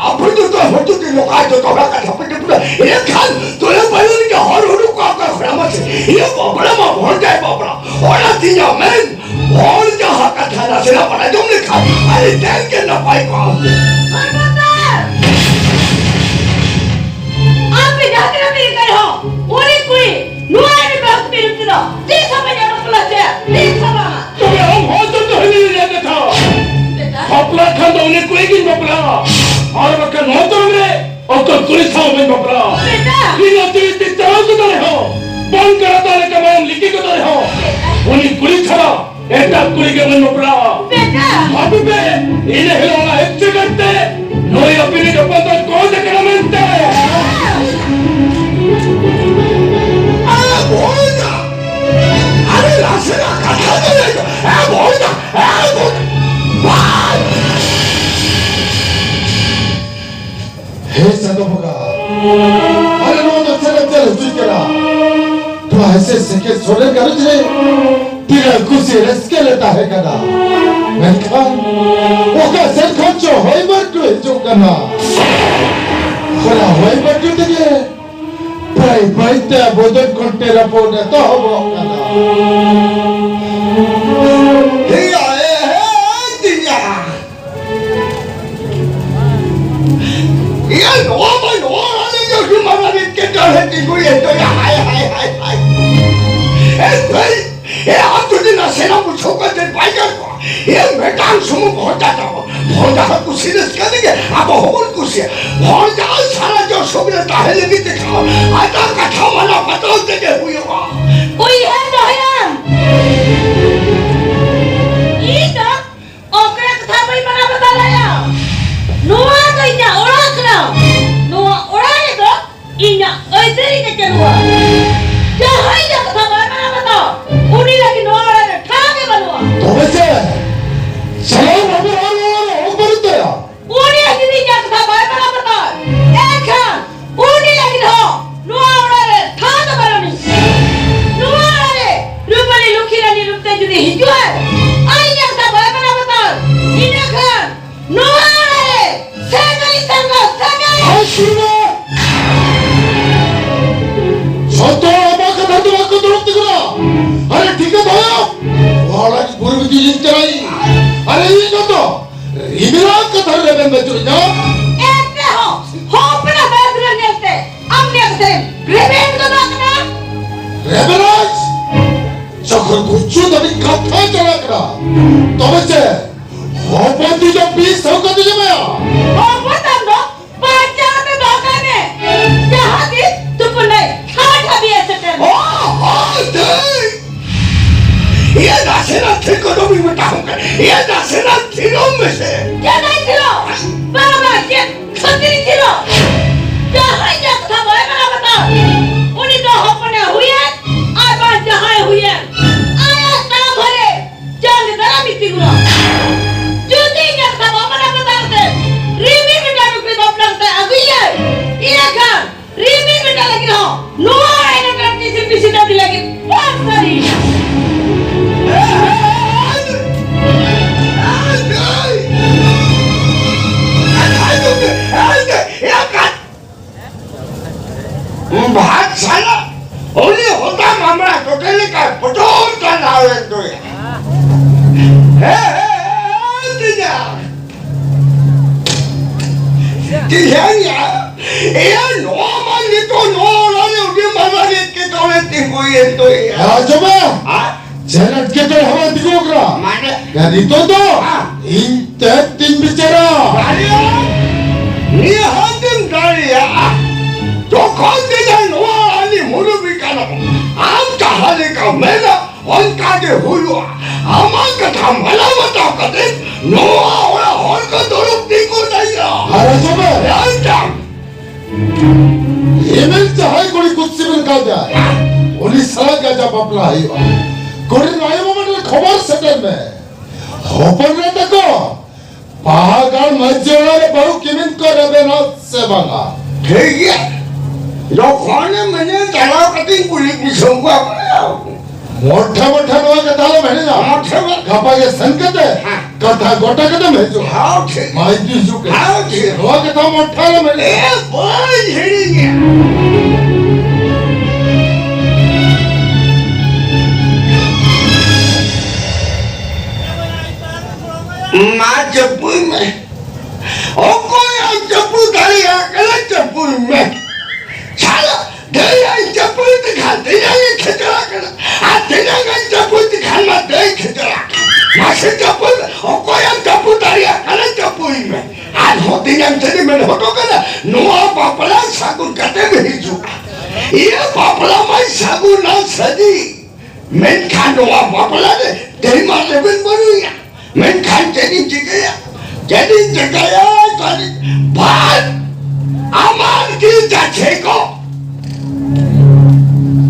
ᱟᱯᱮ ᱡᱚᱛᱚ ᱦᱚᱲ ᱡᱩᱫᱤ ᱱᱚᱝᱠᱟ ᱡᱚᱛᱚ ᱦᱚᱲ ᱠᱟᱛᱷᱟ ᱯᱮ ᱡᱟᱹᱯᱩᱫᱟ, ᱤᱱᱟᱹ ᱠᱷᱟᱱ ᱛᱩᱞᱟᱹ ᱯᱟᱞᱮ ᱨᱮᱜᱮ ᱦᱚᱲ ᱦᱩᱲᱩ ᱠᱚ ᱟᱠᱟ ᱠᱷᱚᱨᱟ ᱢᱟᱥᱮ᱾ ᱤᱭᱟ, ᱵᱟᱯᱞᱟ ᱢᱟ ᱵᱷᱚᱲ ᱡᱟᱭ ᱵᱟᱯᱞᱟ᱾ ᱚᱱᱟ ᱛᱤᱧᱟ ᱢᱮᱱ, ᱦᱚᱲ ᱡᱟᱦᱟᱸ ᱠᱟᱛᱷᱟ ᱱᱟᱥᱮᱱᱟᱜ ᱵᱟᱲᱟᱭ ᱡᱚᱝ ᱞᱮᱠᱷᱟᱱ ᱟᱹᱰᱤ ᱰᱷᱮᱨ ᱜᱮ ᱱᱟᱯᱟᱭ ᱠᱚᱜᱼᱟ᱾ ᱦᱚᱲ ᱵᱟᱛᱟᱨ! ᱟᱯᱮ ᱡᱟᱦᱟᱸ ᱛᱤᱱᱟᱹᱜ ᱯᱮ ᱨᱤᱠᱟᱹᱭ ᱨᱮᱦᱚᱸ, ᱩᱱᱤ ᱠᱩᱲᱤ ᱱᱚᱣᱟ ᱨᱮ ᱵᱟᱹᱦᱩ ᱯᱮ ᱨᱩᱯ ᱛᱮᱫᱚ ᱛᱤᱥ ᱦᱚᱸ ᱵᱟᱹᱧ ᱚᱰᱚᱠ ᱦᱚᱪᱚᱭᱟ, ᱛᱤᱥ ᱦᱚᱸ ᱵᱟᱝᱟ᱾ ᱛᱚᱵᱮ ᱟᱢ ᱦᱚᱸ ᱪᱮᱫ ᱫᱚ ᱦᱤᱲᱤᱧ ᱨᱮᱭᱟᱜ ᱠᱟᱛᱷᱟ? ᱵᱮᱴᱟ᱾ ᱵᱟᱯᱞᱟ ᱠᱷᱟᱱ ᱫᱚ ᱩᱱᱤ ᱠᱩᱲᱤ ᱜᱤᱧ ᱵᱟᱯᱞᱟᱜᱼᱟ, ᱟᱨ ᱵᱟᱠᱷᱟᱱ ᱱᱚᱣᱟ ᱫᱷᱚᱨᱚᱢ ᱨᱮ ᱚᱠᱚᱭ ᱠᱩᱲᱤ ᱥᱟᱶ ᱵᱟᱹᱧ ᱵᱟᱯᱞᱟᱜᱼᱟ᱾ ᱵᱮᱴᱟ᱾ ᱤᱧᱟᱹᱜ ᱡᱤᱣᱤ ᱛᱤ ᱪᱟᱞᱟᱣ ᱠᱟᱛᱮ ᱨᱮᱦᱚᱸ, ᱵᱟᱝ ᱠᱟᱱᱟ ᱛᱟᱦᱞᱮ ᱠᱟᱢᱟᱣ ᱞᱤᱠᱤ ᱠᱟᱛᱮ ᱨᱮᱦᱚᱸ, ᱩᱱᱤ ᱠᱩᱲᱤ ᱪᱷᱟᱲᱟ ᱮᱴᱟᱜ ᱠᱩᱲᱤ ᱜᱮ ᱵᱟᱹᱧ ᱵᱟᱯᱞᱟᱜᱼᱟ᱾ ᱵᱮᱴᱟ᱾ ᱦᱟᱹᱯᱤ ᱯᱮ, ᱤᱱᱟᱹ ᱦᱤᱞᱳᱜ ᱚᱱᱟ ᱤᱪᱪᱷᱟᱹ ᱠᱟᱛᱮ ᱱᱩᱭ ᱟᱹᱯᱤᱱ ᱡᱚᱯᱚᱱ ᱫᱚ ᱠᱚ ᱡᱟᱭᱜᱟ ᱢᱮᱱᱛᱮ᱾ ᱮ ᱵᱚᱭᱫᱟ! ᱟᱨᱮ ᱱᱟᱥᱮᱱᱟᱜ ᱠᱟᱛᱷᱟ ᱫᱚ ᱞᱟᱹᱭ ᱫᱚ᱾ ᱮ ᱵᱚᱭᱫᱟ! ᱮ ᱵᱚᱭᱫᱟ! ᱵᱟᱭ! ᱦᱮ ᱪᱟᱸᱫᱚ ᱵᱚᱸᱜᱟ, ᱟᱨᱮ ᱱᱚᱣᱟ ᱫᱚ ᱪᱮᱫ ᱪᱮᱫ ᱦᱩᱭᱩᱜ ᱠᱟᱱᱟ? ᱛᱚ ᱦᱮᱸᱥᱮ ᱥᱮᱠᱮ ᱥᱚᱨᱮᱱ ᱜᱷᱟᱨᱚᱸᱡᱽ ᱨᱮ ᱛᱤᱱ ᱠᱩᱥᱤ ᱨᱟᱹᱥᱠᱟᱹ ᱞᱮ ᱛᱟᱦᱮᱸ ᱠᱟᱱᱟ᱾ ᱢᱮᱱᱠᱷᱟᱱ ᱚᱠᱟ ᱥᱮᱫ ᱠᱷᱚᱱ ᱪᱚ ᱦᱚᱭ ᱵᱟᱹᱨᱰᱩ ᱦᱤᱡᱩᱜ ᱠᱟᱱᱟ᱾ ᱚᱱᱟ ᱦᱚᱭ ᱵᱟᱹᱨᱰᱩ ᱛᱮᱜᱮ ᱵᱟᱹᱭ ᱵᱟᱹᱭ ᱛᱮ ᱵᱚᱫᱚᱱ ᱠᱷᱚᱱ ᱴᱮᱨᱟᱯᱚᱱ ᱮᱛᱚᱦᱚᱵᱚᱜ ᱠᱟᱱᱟ᱾ ᱦᱮᱭᱟ, ᱮ, ᱦᱮ, ᱛᱤᱧᱟ᱾ ᱤᱭᱟᱹ, ᱱᱚᱣᱟ ᱢᱟ, ᱱᱚᱣᱟ ᱟᱞᱮ ᱡᱚ ᱡᱩᱢᱟ ᱢᱟ ᱢᱤᱫ ᱠᱮ ᱰᱟᱹᱲ ᱛᱤᱸᱜᱩᱭᱮᱱ ᱫᱚᱭᱟ᱾ ᱦᱟᱭ, ᱦᱟᱭ, ᱦᱟᱭ, ᱦᱟᱭ᱾ ᱮ, ᱫᱟᱹᱭ, ᱮ, ᱟᱢ ᱡᱩᱫᱤ ᱱᱟᱥᱮᱱᱟᱜ ᱵᱩᱡᱷᱟᱹᱣ ᱠᱟᱛᱮ ᱵᱟᱭ ᱜᱟᱱ ᱠᱚᱜᱼᱟ᱾ ᱮ, ᱢᱤᱫᱴᱟᱝ ᱥᱩᱢᱩᱝ ᱵᱷᱚᱨᱡᱟ ᱛᱟᱵᱚ᱾ ᱵᱷᱚᱨᱡᱟ ᱦᱚᱸ ᱠᱩᱥᱤ ᱨᱟᱹᱥᱠᱟᱹ ᱞᱟᱹᱜᱤᱫ ᱟᱵᱚ ᱦᱚᱸᱵᱚᱱ ᱠᱩᱥᱤᱭᱟ᱾ ᱵᱷᱚᱨᱡᱟ ᱥᱟᱨᱟ ᱡᱚ ᱥᱩᱠ ᱨᱮ ᱛᱟᱦᱮᱸ ᱞᱟᱹᱜᱤᱫ ᱛᱮ ᱠᱷᱟᱱ ᱟᱡᱟᱜ ᱠᱟᱛᱷᱟ ᱢᱟᱱᱟᱣ ᱵᱟᱛᱟᱣ ᱛᱮᱜᱮ ᱦᱩᱭᱩᱜᱼᱟ᱾ ᱩᱭᱦᱟᱹᱨ ᱫᱚᱦᱚᱭᱟᱢ᱾ ᱤᱧ ᱫᱚ ᱚᱠᱚᱭᱟᱜ ᱠᱟᱛᱷᱟ ᱵᱟᱹᱧ ᱢᱟᱱᱟᱣ ᱵᱟᱛᱟᱣ ᱫᱟᱲᱮᱭᱟᱜᱼᱟ᱾ ᱱᱚᱣᱟ ᱫᱚ ᱤᱧᱟᱹᱜ ᱚᱲᱟᱜ ᱠᱟᱱᱟ᱾ ᱱᱚᱣᱟ ᱚᱲᱟᱜ ᱨᱮᱫᱚ ᱤᱧᱟᱹᱜ ᱟᱹᱭᱫᱟᱹᱨᱤ ᱜᱮ ᱪᱟᱹᱞᱩᱜᱼᱟ᱾ ᱡᱟᱦᱟᱸᱭ ᱤᱧᱟᱹᱜ ᱠᱟᱛᱷᱟ ᱵᱟᱭ ᱢᱟᱱᱟᱣ ᱵᱟᱛᱟᱣᱟ, ᱩᱱᱤ ᱞᱟᱹᱜᱤᱫ ᱱᱚᱣᱟ ᱚᱲᱟᱜ ᱨᱮ ᱴᱷᱟᱶ ᱜᱮ ᱵᱟᱹᱱᱩᱜᱼᱟ᱾ ᱛᱚᱵᱮ ᱪᱮᱫ? ᱥᱟᱱᱟᱢ ᱟᱵᱚ ᱚᱲᱟᱜ ᱨᱮ ᱚᱲᱟᱜ ᱨᱮ ᱚᱠᱚᱭ ᱛᱟᱭᱟ? ᱩᱱᱤ ᱡᱩᱫᱤ ᱤᱧᱟᱹᱜ ᱠᱟᱛᱷᱟ ᱵᱟᱭ ᱢᱟᱱᱟᱣ ᱵᱟᱛᱟᱣᱟ, ᱮᱱᱠᱷᱟᱱ ᱩᱱᱤ ᱞᱟᱹᱜᱤᱫ ᱦᱚᱸ ᱱᱚᱣᱟ ᱚᱲᱟᱜ ᱨᱮ ᱴᱷᱟᱶ ᱫᱚ ᱵᱟᱹᱱᱩᱜ ᱟᱹᱱᱤᱡ᱾ ᱱᱚᱣᱟ ᱚᱲᱟᱜ ᱨᱮ ᱨᱩᱯᱟᱹᱞᱤ ᱞᱩᱠᱷᱤ ᱨᱟᱱᱤ ᱨᱩᱯ ᱛᱮ ᱡᱩᱫᱤ ᱦᱤᱡᱩᱜᱼᱟᱭ, ᱟᱨ ᱤᱧᱟᱹᱜ ᱠᱟᱛᱷᱟ ᱵᱟᱭ ᱢᱟᱱᱟᱣ ᱵᱟᱛᱟᱣᱟ, ᱤᱱᱟᱹ ᱠᱷᱟᱱ ᱱᱚᱣᱟ ᱚᱲᱟᱜ ᱨᱮ ᱥᱮᱸᱜᱮᱞ ᱤᱧ ᱥᱮᱸᱜᱮᱞ, ᱥᱮᱸᱜᱮᱞ! ᱟᱭ ᱥᱩᱱᱟ! ᱥᱚᱛᱚ ᱟᱢᱟᱜ ᱠᱟᱛᱷᱟ ᱫᱚ ᱵᱟᱠᱚ ᱫᱩᱲᱩᱵ ᱛᱤᱸᱜᱩᱱᱟ᱾ ᱟᱨᱮ ᱴᱷᱤᱠᱟᱹ ᱫᱚᱦᱚᱭᱟ᱾ ᱚᱲᱟᱜ ᱵᱩᱨᱩ ᱵᱤᱫᱤ ᱤᱧ ᱪᱟᱞᱟᱭ᱾ ᱟᱨᱮ ᱤᱧ ᱫᱚ ᱨᱤᱢᱤᱞᱟᱜ ᱠᱟᱛᱷᱟ ᱨᱮ ᱨᱮᱵᱮᱱ ᱵᱟᱹᱪᱩᱜ ᱤᱧᱟ᱾ ᱮᱱᱛᱮ ᱦᱚᱸ, ᱦᱚᱯᱚᱱᱟᱜ ᱵᱟᱭ ᱫᱩᱞᱟᱹᱲ ᱧᱮᱞᱛᱮ ᱟᱢ ᱱᱤᱭᱟᱹ ᱠᱟᱛᱷᱟ ᱨᱮᱢ ᱨᱮᱵᱮᱱ ᱜᱚᱫᱚᱜ ᱠᱟᱱᱟ? ᱨᱮᱵᱮᱱᱟᱡ! ᱡᱚᱠᱷᱚᱱ ᱜᱩᱡᱩᱜ ᱫᱷᱟᱹᱵᱤᱡ ᱠᱟᱛᱷᱟ ᱪᱟᱞᱟᱜ ᱠᱟᱱᱟ, ᱛᱚᱵᱮ ᱪᱮᱫ ᱦᱚᱯᱚᱱ ᱛᱤ ᱫᱚ ᱵᱤᱥ ᱦᱚᱸ ᱠᱟᱛᱮ ᱡᱚᱢᱟᱭᱟ? ᱦᱚᱯᱚᱱ ᱛᱟᱢ ᱫᱚ ᱵᱟᱧᱪᱟᱣ ᱠᱟᱛᱮ ᱫᱚᱦᱚ ᱠᱟᱭ ᱢᱮ᱾ ᱡᱟᱦᱟᱸ ᱛᱤᱥ ᱛᱩᱯᱩᱱ ᱱᱟᱭ ᱦᱟᱴ ᱦᱟᱹᱵᱤᱡ ᱮ ᱥᱮᱴᱮᱨ᱾ ᱚ, ᱦᱚ, ᱫᱟᱹᱭ! ᱤᱭᱟᱹ ᱱᱟᱥᱮᱱᱟᱜ ᱛᱷᱤᱨ ᱠᱚᱫᱚ ᱵᱟᱹᱧ ᱢᱮᱛᱟ ᱦᱚᱸ ᱠᱟᱱᱟ᱾ ᱤᱭᱟᱹ ᱱᱟᱥᱮᱱᱟᱜ ᱛᱷᱤᱨᱚᱜ ᱢᱮᱥᱮ᱾ ᱪᱮᱫᱟᱜ ᱛᱷᱤᱨᱚᱜ? ᱵᱟᱵᱟ, ᱪᱮᱫ ᱠᱷᱟᱹᱛᱤᱨ ᱛᱷᱤᱨᱚᱜ? ᱡᱟᱦᱟᱸᱭ ᱡᱟ ᱠᱟᱛᱷᱟ ᱵᱟᱭ ᱢᱟᱱᱟᱣ ᱵᱟᱛᱟᱣ, ᱩᱱᱤ ᱫᱚ ᱦᱚᱯᱚᱱᱮ ᱦᱩᱭᱮᱱ ᱟᱨ ᱵᱟᱝ ᱡᱟᱦᱟᱸᱭ ᱦᱩᱭᱮᱱ, ᱟᱭᱟᱜ ᱛᱟᱲᱟᱢ ᱦᱚᱨ ᱨᱮ ᱡᱟᱸᱜᱮ ᱫᱟᱨᱟᱢ ᱤᱧ ᱛᱤᱸᱜᱩᱱᱟ᱾ ᱡᱩᱫᱤ ᱤᱧᱟᱜ ᱠᱟᱛᱷᱟ ᱵᱟᱢ ᱢᱟᱱᱟᱣ ᱵᱟᱛᱟᱣ ᱠᱟᱛᱮ ᱨᱤᱢᱤᱞ ᱵᱮᱴᱟ ᱱᱩᱠᱨᱤ ᱵᱟᱯᱞᱟ ᱠᱟᱛᱮ ᱟᱹᱜᱩᱭᱮᱭᱟᱭ, ᱤᱱᱟᱹ ᱠᱷᱟᱱ ᱨᱤᱢᱤᱞ ᱵᱮᱴᱟ ᱞᱟᱹᱜᱤᱫ ᱦᱚᱸ ᱱᱚᱣᱟ ᱟᱭᱱᱚᱢ ᱨᱮ ᱛᱤᱥ ᱵᱤᱥᱤ ᱫᱟᱹᱵᱤ ᱞᱟᱹᱜᱤᱫ ᱵᱟᱝ ᱥᱟᱹᱨᱤ᱾ ᱛᱮᱦᱮᱧ ᱮᱭᱟ, ᱱᱚᱣᱟ ᱢᱟ ᱱᱤᱛᱚᱜ ᱱᱚᱣᱟ ᱚᱲᱟᱜ ᱨᱮ ᱟᱹᱰᱤ ᱢᱟᱨᱟᱝ ᱮᱴᱠᱮᱴᱚᱬᱮ ᱛᱤᱸᱜᱩᱭᱮᱱ ᱫᱚ ᱭᱟ᱾ ᱟᱸᱡᱚᱢ ᱢᱮ᱾ ᱟᱨ ᱪᱮᱫ ᱮᱴᱠᱮᱴᱚᱬᱮ ᱦᱚᱸ ᱵᱟᱝ ᱛᱤᱸᱜᱩ ᱟᱠᱟᱱᱟ? ᱢᱟᱱᱮ? ᱭᱟ, ᱱᱤᱛᱚᱜ ᱫᱚ ᱦᱮᱸ᱾ ᱤᱧ ᱛᱮᱫ ᱛᱤᱧ ᱵᱤᱪᱟᱹᱨᱟ᱾ ᱫᱟᱲᱮᱭᱟᱜᱼᱟ? ᱱᱤᱦᱟᱹᱛ ᱮᱢ ᱫᱟᱲᱮᱭᱟᱜᱼᱟ᱾ ᱡᱚᱠᱷᱚᱱ ᱜᱮ ᱡᱟᱦᱟᱸ ᱱᱚᱣᱟ ᱟᱹᱱᱤ ᱢᱩᱨᱩᱵᱤ ᱠᱟᱱᱟ, ᱟᱢ ᱡᱟᱦᱟᱸ ᱞᱮᱠᱟ ᱢᱮᱱᱟ, ᱚᱱᱠᱟ ᱜᱮ ᱦᱩᱭᱩᱜᱼᱟ᱾ ᱟᱢᱟᱜ ᱠᱟᱛᱷᱟ ᱢᱟᱱᱟᱣ ᱵᱟᱛᱟᱣ ᱠᱟᱛᱮ ᱱᱚᱣᱟ ᱚᱲᱟᱜ ᱦᱚᱲ ᱠᱚ ᱫᱩᱲᱩᱵ ᱛᱤᱸᱜᱩ ᱞᱟᱹᱜᱤᱫ᱾ ᱟᱨ ᱟᱸᱡᱚᱢ ᱢᱮ᱾ ᱮᱱᱛᱮ ᱤᱢᱤᱞ ᱡᱟᱦᱟᱸᱭ ᱠᱩᱲᱤ ᱠᱩᱥᱤ ᱵᱤᱱ ᱠᱟᱣᱫᱟ, ᱩᱱᱤ ᱥᱟᱞᱟᱜ ᱜᱮ ᱟᱡᱟᱜ ᱵᱟᱯᱞᱟ ᱦᱩᱭᱩᱜᱼᱟ᱾ ᱠᱩᱲᱤ ᱨᱮᱱ ᱟᱭᱳ ᱵᱟᱵᱟ ᱴᱷᱮᱱ ᱠᱷᱚᱵᱚᱨ ᱥᱮᱴᱮᱨ ᱢᱮ᱾ ᱦᱚᱯᱚᱱ ᱨᱮ ᱛᱟᱠᱚ, ᱵᱟᱦᱟᱜᱟᱲ ᱢᱟᱹᱡᱷᱤ ᱚᱲᱟᱜ ᱨᱮ ᱵᱟᱹᱦᱩ ᱠᱤᱢᱤᱱ ᱠᱚ ᱨᱮᱵᱮᱱᱟ ᱥᱮ ᱵᱟᱝᱟ? ᱴᱷᱤᱠ ᱜᱮᱭᱟ᱾ ᱡᱚᱠᱷᱚᱱᱮ ᱢᱮᱱᱮ ᱪᱟᱞᱟᱣ ᱠᱟᱛᱮᱧ ᱠᱩᱞᱤ ᱵᱩᱡᱷᱟᱹᱣ ᱠᱚᱣᱟ᱾ ᱢᱚᱴᱷᱟ ᱢᱚᱴᱷᱟ ᱱᱚᱣᱟ ᱠᱟᱛᱷᱟ ᱟᱞᱚᱢ ᱦᱤᱲᱤᱧᱟ᱾ ᱢᱚᱴᱷᱟ ᱢᱚᱴᱷᱟ᱾ ᱜᱟᱯᱟ ᱜᱮ ᱥᱮᱱ ᱠᱟᱛᱮ ᱦᱮᱸ᱾ ᱠᱟᱛᱷᱟ ᱜᱚᱴᱟ ᱠᱟᱛᱮᱢ ᱦᱤᱡᱩᱜᱼᱟ᱾ ᱦᱮᱸ, ᱴᱷᱤᱠ᱾ ᱢᱟ ᱤᱫᱤ ᱦᱤᱡᱩᱜ ᱠᱟᱱᱟ᱾ ᱦᱮᱸ, ᱴᱷᱤᱠ᱾ ᱱᱚᱣᱟ ᱠᱟᱛᱷᱟ ᱢᱚᱴᱷᱟ ᱟᱞᱚᱢ ᱦᱤᱲᱤᱧᱟ᱾ ᱮ, ᱵᱟᱹᱧ ᱦᱤᱲᱤᱧᱟ᱾ ᱢᱟ ᱪᱟᱹᱯᱩᱭ ᱢᱮ᱾ ᱚᱠᱚᱭ ᱟᱢ ᱪᱟᱹᱯᱩ ᱫᱟᱲᱮᱭᱟᱜ ᱠᱟᱱᱟ, ᱪᱟᱹᱯᱩᱭ ᱢᱮ᱾ ᱥᱟᱞᱟ, ᱫᱟᱹᱭᱟᱧ ᱪᱟᱹᱯᱩᱭ ᱛᱮᱠᱷᱟᱱ ᱛᱮᱧᱟᱝ ᱮ ᱠᱷᱮᱪᱟᱲᱟᱜ ᱠᱟᱱᱟ, ᱟᱨ ᱛᱮᱧᱟᱝ ᱟᱧ ᱪᱟᱹᱯᱩᱭ ᱛᱮᱠᱷᱟᱱ ᱢᱟ ᱫᱟᱹᱭ ᱠᱷᱮᱪᱟᱲᱟᱜ ᱠᱟᱱᱟ᱾ ᱢᱟᱥᱮ ᱪᱟᱹᱯᱩᱭ ᱢᱮ, ᱚᱠᱚᱭ ᱟᱢ ᱪᱟᱹᱯᱩ ᱫᱟᱲᱮᱭᱟᱜ ᱠᱟᱱᱟ, ᱪᱟᱹᱯᱩᱭ ᱢᱮ᱾ ᱟᱨᱦᱚᱸ ᱛᱮᱧᱟᱝ ᱴᱷᱮᱱ ᱢᱮᱱ ᱦᱚᱴᱚ ᱠᱟᱫᱟ, ᱱᱚᱣᱟ ᱵᱟᱯᱞᱟ ᱥᱟᱹᱜᱩᱱ ᱠᱟᱛᱮᱢ ᱦᱤᱡᱩᱜᱼᱟ᱾ ᱤᱭᱟᱹ ᱵᱟᱯᱞᱟ ᱢᱟᱭ ᱥᱟᱹᱜᱩᱱᱟ ᱥᱟᱹᱡᱤ᱾ ᱢᱮᱱᱠᱷᱟᱱ ᱱᱚᱣᱟ ᱵᱟᱯᱞᱟ ᱨᱮ ᱛᱮᱦᱮᱧ ᱢᱟ ᱨᱮᱵᱮᱱ ᱵᱟᱹᱱᱩᱭᱟ᱾ ᱢᱮᱱᱠᱷᱟᱱ ᱪᱮᱫ ᱤᱧ ᱪᱤᱠᱟᱹᱭᱟ? ᱪᱮᱫ ᱤᱧ ᱪᱤᱠᱟᱹᱭᱟ? ᱪᱮᱫ ᱤᱧ-, ᱵᱟᱥ! ᱟᱢᱟᱨ ᱠᱤ ᱡᱟᱪᱷᱮ ᱠᱚ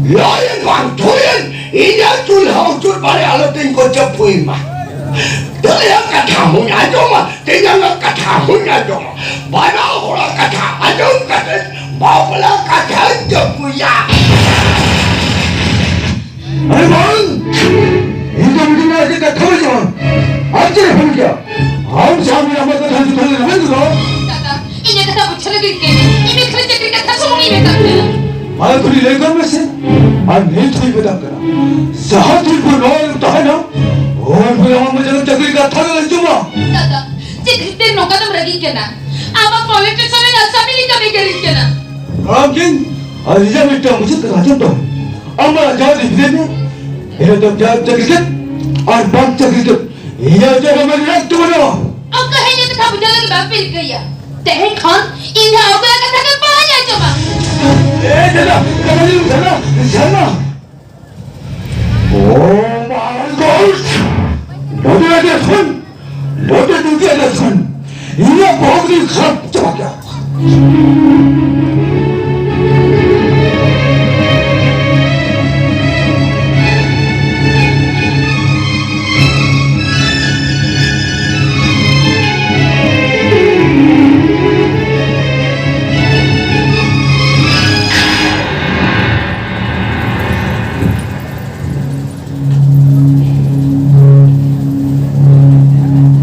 ᱞᱚᱭᱮᱱ ᱵᱟᱝ ᱛᱷᱩᱭᱮᱱ, ᱤᱧᱟᱹᱜ ᱪᱩᱞᱦᱟᱹ ᱩᱪᱩᱨ ᱵᱟᱨᱮ ᱟᱞᱚ ᱛᱤᱧ ᱠᱚ ᱪᱟᱹᱯᱩᱭ ᱢᱟ᱾ ᱫᱟᱹᱭᱟᱜ ᱠᱟᱛᱷᱟ ᱦᱚᱸᱧ ᱟᱸᱡᱚᱢᱟ, ᱛᱮᱧᱟᱝᱟᱜ ᱠᱟᱛᱷᱟ ᱦᱚᱸᱧ ᱟᱸᱡᱚᱢᱟ᱾ ᱵᱟᱱᱟ ᱦᱚᱲᱟᱜ ᱠᱟᱛᱷᱟ ᱟᱸᱡᱚᱢ ᱠᱟᱛᱮ ᱵᱟᱯᱞᱟ ᱠᱟᱛᱷᱟᱧ ᱪᱟᱹᱯᱩᱭᱟ᱾ ᱟᱨᱮ ᱵᱟᱝ! ᱤᱧ ᱫᱚ ᱢᱤᱫᱴᱤᱡ ᱟᱡ ᱠᱟᱛᱷᱟ ᱵᱟᱹᱧ ᱟᱸᱡᱚᱢᱟ᱾ ᱟᱢ ᱪᱮᱫ ᱮᱢ ᱵᱩᱡᱟ? ᱟᱢ ᱡᱟᱦᱟᱸ ᱢᱮᱱᱟᱢ ᱟᱢᱟᱜ ᱠᱟᱛᱷᱟ ᱡᱚᱛᱚ ᱞᱮ ᱨᱮᱵᱮᱱ ᱫᱚ᱾ ᱫᱟᱫᱟ, ᱤᱧᱟᱹᱜ ᱠᱟᱛᱷᱟ ᱵᱩᱡᱷᱟᱹᱣ ᱞᱟᱹᱜᱤᱫ ᱜᱮ ᱤᱧ ᱫᱚ ᱠᱷᱟᱹᱞᱤ ᱪᱟᱹᱠᱨᱤ ᱠᱟᱛᱷᱟ ᱥᱩᱢᱩᱝ ᱤᱧ ᱢᱮᱛᱟᱫ ᱢᱮᱭᱟ᱾ ᱢᱟ ᱠᱷᱩᱞᱤ ᱞᱟᱹᱭ ᱠᱚᱜ ᱢᱮᱥᱮ᱾ ᱟᱨ ᱱᱤᱛ ᱦᱚᱸᱧ ᱢᱮᱛᱟᱢ ᱠᱟᱱᱟ, ᱡᱟᱦᱟᱸ ᱛᱤᱱ ᱵᱷᱳᱨ ᱱᱚᱣᱟ ᱨᱮᱢ ᱛᱟᱦᱮᱱᱟ, ᱩᱱ ᱵᱷᱳᱨ ᱟᱢᱟᱜ ᱢᱚᱪᱟ ᱨᱮ ᱪᱟᱹᱠᱨᱤ ᱠᱟᱛᱷᱟ ᱜᱮ ᱟᱸᱡᱚᱢᱟ᱾ ᱫᱟᱫᱟ, ᱪᱮᱫ ᱠᱷᱟᱹᱛᱤᱨ ᱱᱚᱝᱠᱟ ᱫᱚᱢ ᱨᱟᱹᱜᱤᱜ ᱠᱟᱱᱟ? ᱟᱢᱟᱜ ᱯᱚᱞᱤᱴᱤᱥᱤᱭᱟᱱ ᱨᱮᱱ ᱟᱥᱟᱢᱤ ᱞᱮᱠᱟ ᱵᱮᱜᱮᱨᱤᱧ ᱠᱟᱱᱟ᱾ ᱟᱢ ᱠᱤᱱ ᱟᱨ ᱤᱧᱟᱹᱜ ᱢᱤᱫᱴᱟᱝ ᱢᱩᱪᱟᱹᱫ ᱠᱟᱛᱷᱟ ᱟᱸᱡᱚᱢ ᱛᱟᱢ᱾ ᱟᱢ ᱢᱟ ᱡᱟᱦᱟᱸ ᱨᱮ ᱵᱤᱫᱟᱹᱭ ᱢᱮ, ᱤᱱᱟᱹ ᱛᱟᱭᱚᱢ ᱡᱟᱦᱟᱸ ᱪᱟᱹᱠᱨᱤ ᱠᱮᱫ ᱟᱨ ᱵᱟᱢ ᱪᱟᱹᱠᱨᱤ ᱠᱮᱫ, ᱤᱧᱟᱹᱜ ᱡᱟᱭᱜᱟ ᱢᱟ ᱨᱮᱱᱟᱜ ᱛᱩᱢᱟᱹᱞᱚᱜᱼᱟ᱾ ᱚᱠᱟ ᱦᱮᱡ ᱮᱱ ᱠᱟᱛᱷᱟ ᱵᱩᱡᱷᱟᱹᱣ ᱞᱟᱹᱜᱤᱫ ᱵᱟᱯᱮ ᱨᱤᱠᱟᱹᱭᱟ? ᱛᱮᱦᱮᱧ ᱠᱷᱚᱱ ᱤᱧ ᱫᱚ ᱚᱠᱚᱭᱟᱜ ᱠᱟᱛᱷᱟ ᱜᱮ ᱵᱟᱹᱧ ᱟᱸᱡᱚᱢᱟ᱾ ᱮ ᱡᱷᱟᱨᱱᱟ, ᱡᱷᱟᱨᱱᱟ, ᱡᱷᱟᱨᱱᱟ, ᱡᱷᱟᱨᱱᱟ᱾ Oh my God! ᱱᱚᱰᱮ ᱟᱹᱰᱤ ᱟᱥᱟᱱ, ᱱᱚᱰᱮ ᱡᱩᱫᱤ ᱟᱹᱰᱤ ᱟᱥᱟᱱ, ᱤᱧᱟᱹᱜ ᱵᱚᱦᱚᱜ ᱨᱤᱧ ᱠᱷᱟᱨᱟᱯ ᱪᱟᱵᱟ ᱠᱮᱭᱟ᱾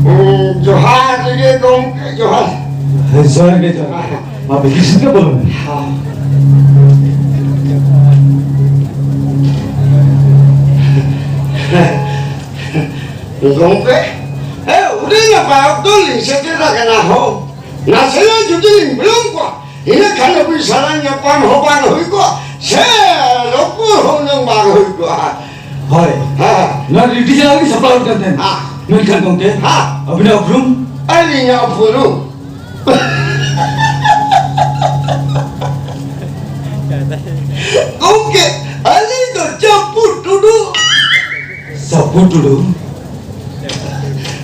ᱦᱩᱸ, ᱡᱚᱦᱟᱨ ᱜᱮ ᱜᱚᱢᱠᱮ, ᱡᱚᱦᱟᱨ᱾ ᱦᱮᱸ, ᱡᱚᱦᱟᱨ ᱜᱮ, ᱡᱚᱦᱟᱨ ᱜᱮ᱾ ᱢᱟ, ᱵᱷᱤᱛᱤᱨ ᱥᱮᱫ ᱜᱮ ᱵᱚᱞᱚ ᱢᱮ᱾ ᱜᱚᱢᱠᱮ, ᱦᱮᱸ, ᱟᱹᱰᱤ ᱱᱟᱯᱟᱭ ᱚᱠᱛᱚ ᱞᱤᱧ ᱥᱮᱴᱮᱨ ᱟᱠᱟᱱᱟ ᱦᱳ᱾ ᱱᱟᱥᱮᱱᱟᱜ ᱡᱩᱫᱤ ᱞᱤᱧ ᱵᱤᱞᱚᱢ ᱠᱚᱜᱼᱟ, ᱤᱱᱟᱹ ᱠᱷᱟᱱ ᱟᱹᱵᱤᱱ ᱥᱟᱞᱟᱜ ᱧᱟᱯᱟᱢ ᱦᱚᱸ ᱵᱟᱝ ᱦᱩᱭ ᱠᱚᱜᱼᱟ, ᱥᱮ ᱨᱚᱯᱚᱲ ᱦᱚᱸ ᱦᱩᱱᱟᱹᱝ ᱵᱟᱝ ᱦᱩᱭ ᱠᱚᱜᱼᱟ᱾ ᱦᱳᱭ᱾ ᱦᱮᱸ᱾ ᱱᱚᱣᱟ ᱨᱮᱰᱤ ᱡᱟᱦᱟᱸ ᱜᱮ ᱥᱟᱯᱲᱟᱣ ᱟᱠᱟᱱ ᱛᱟᱦᱮᱱ᱾ ᱦᱮᱸ᱾ ᱢᱮᱱᱠᱷᱟᱱ ᱜᱚᱢᱠᱮ, ᱦᱮᱸ᱾ ᱟᱹᱵᱤᱱᱟᱜ ᱩᱯᱨᱩᱢ? ᱟᱹᱞᱤᱧᱟᱜ ᱩᱯᱨᱩᱢ? ᱜᱚᱢᱠᱮ, ᱟᱹᱞᱤᱧ ᱫᱚ ᱪᱟᱹᱯᱩ ᱴᱩᱰᱩ᱾ ᱥᱟᱹᱯᱩ ᱴᱩᱰᱩ᱾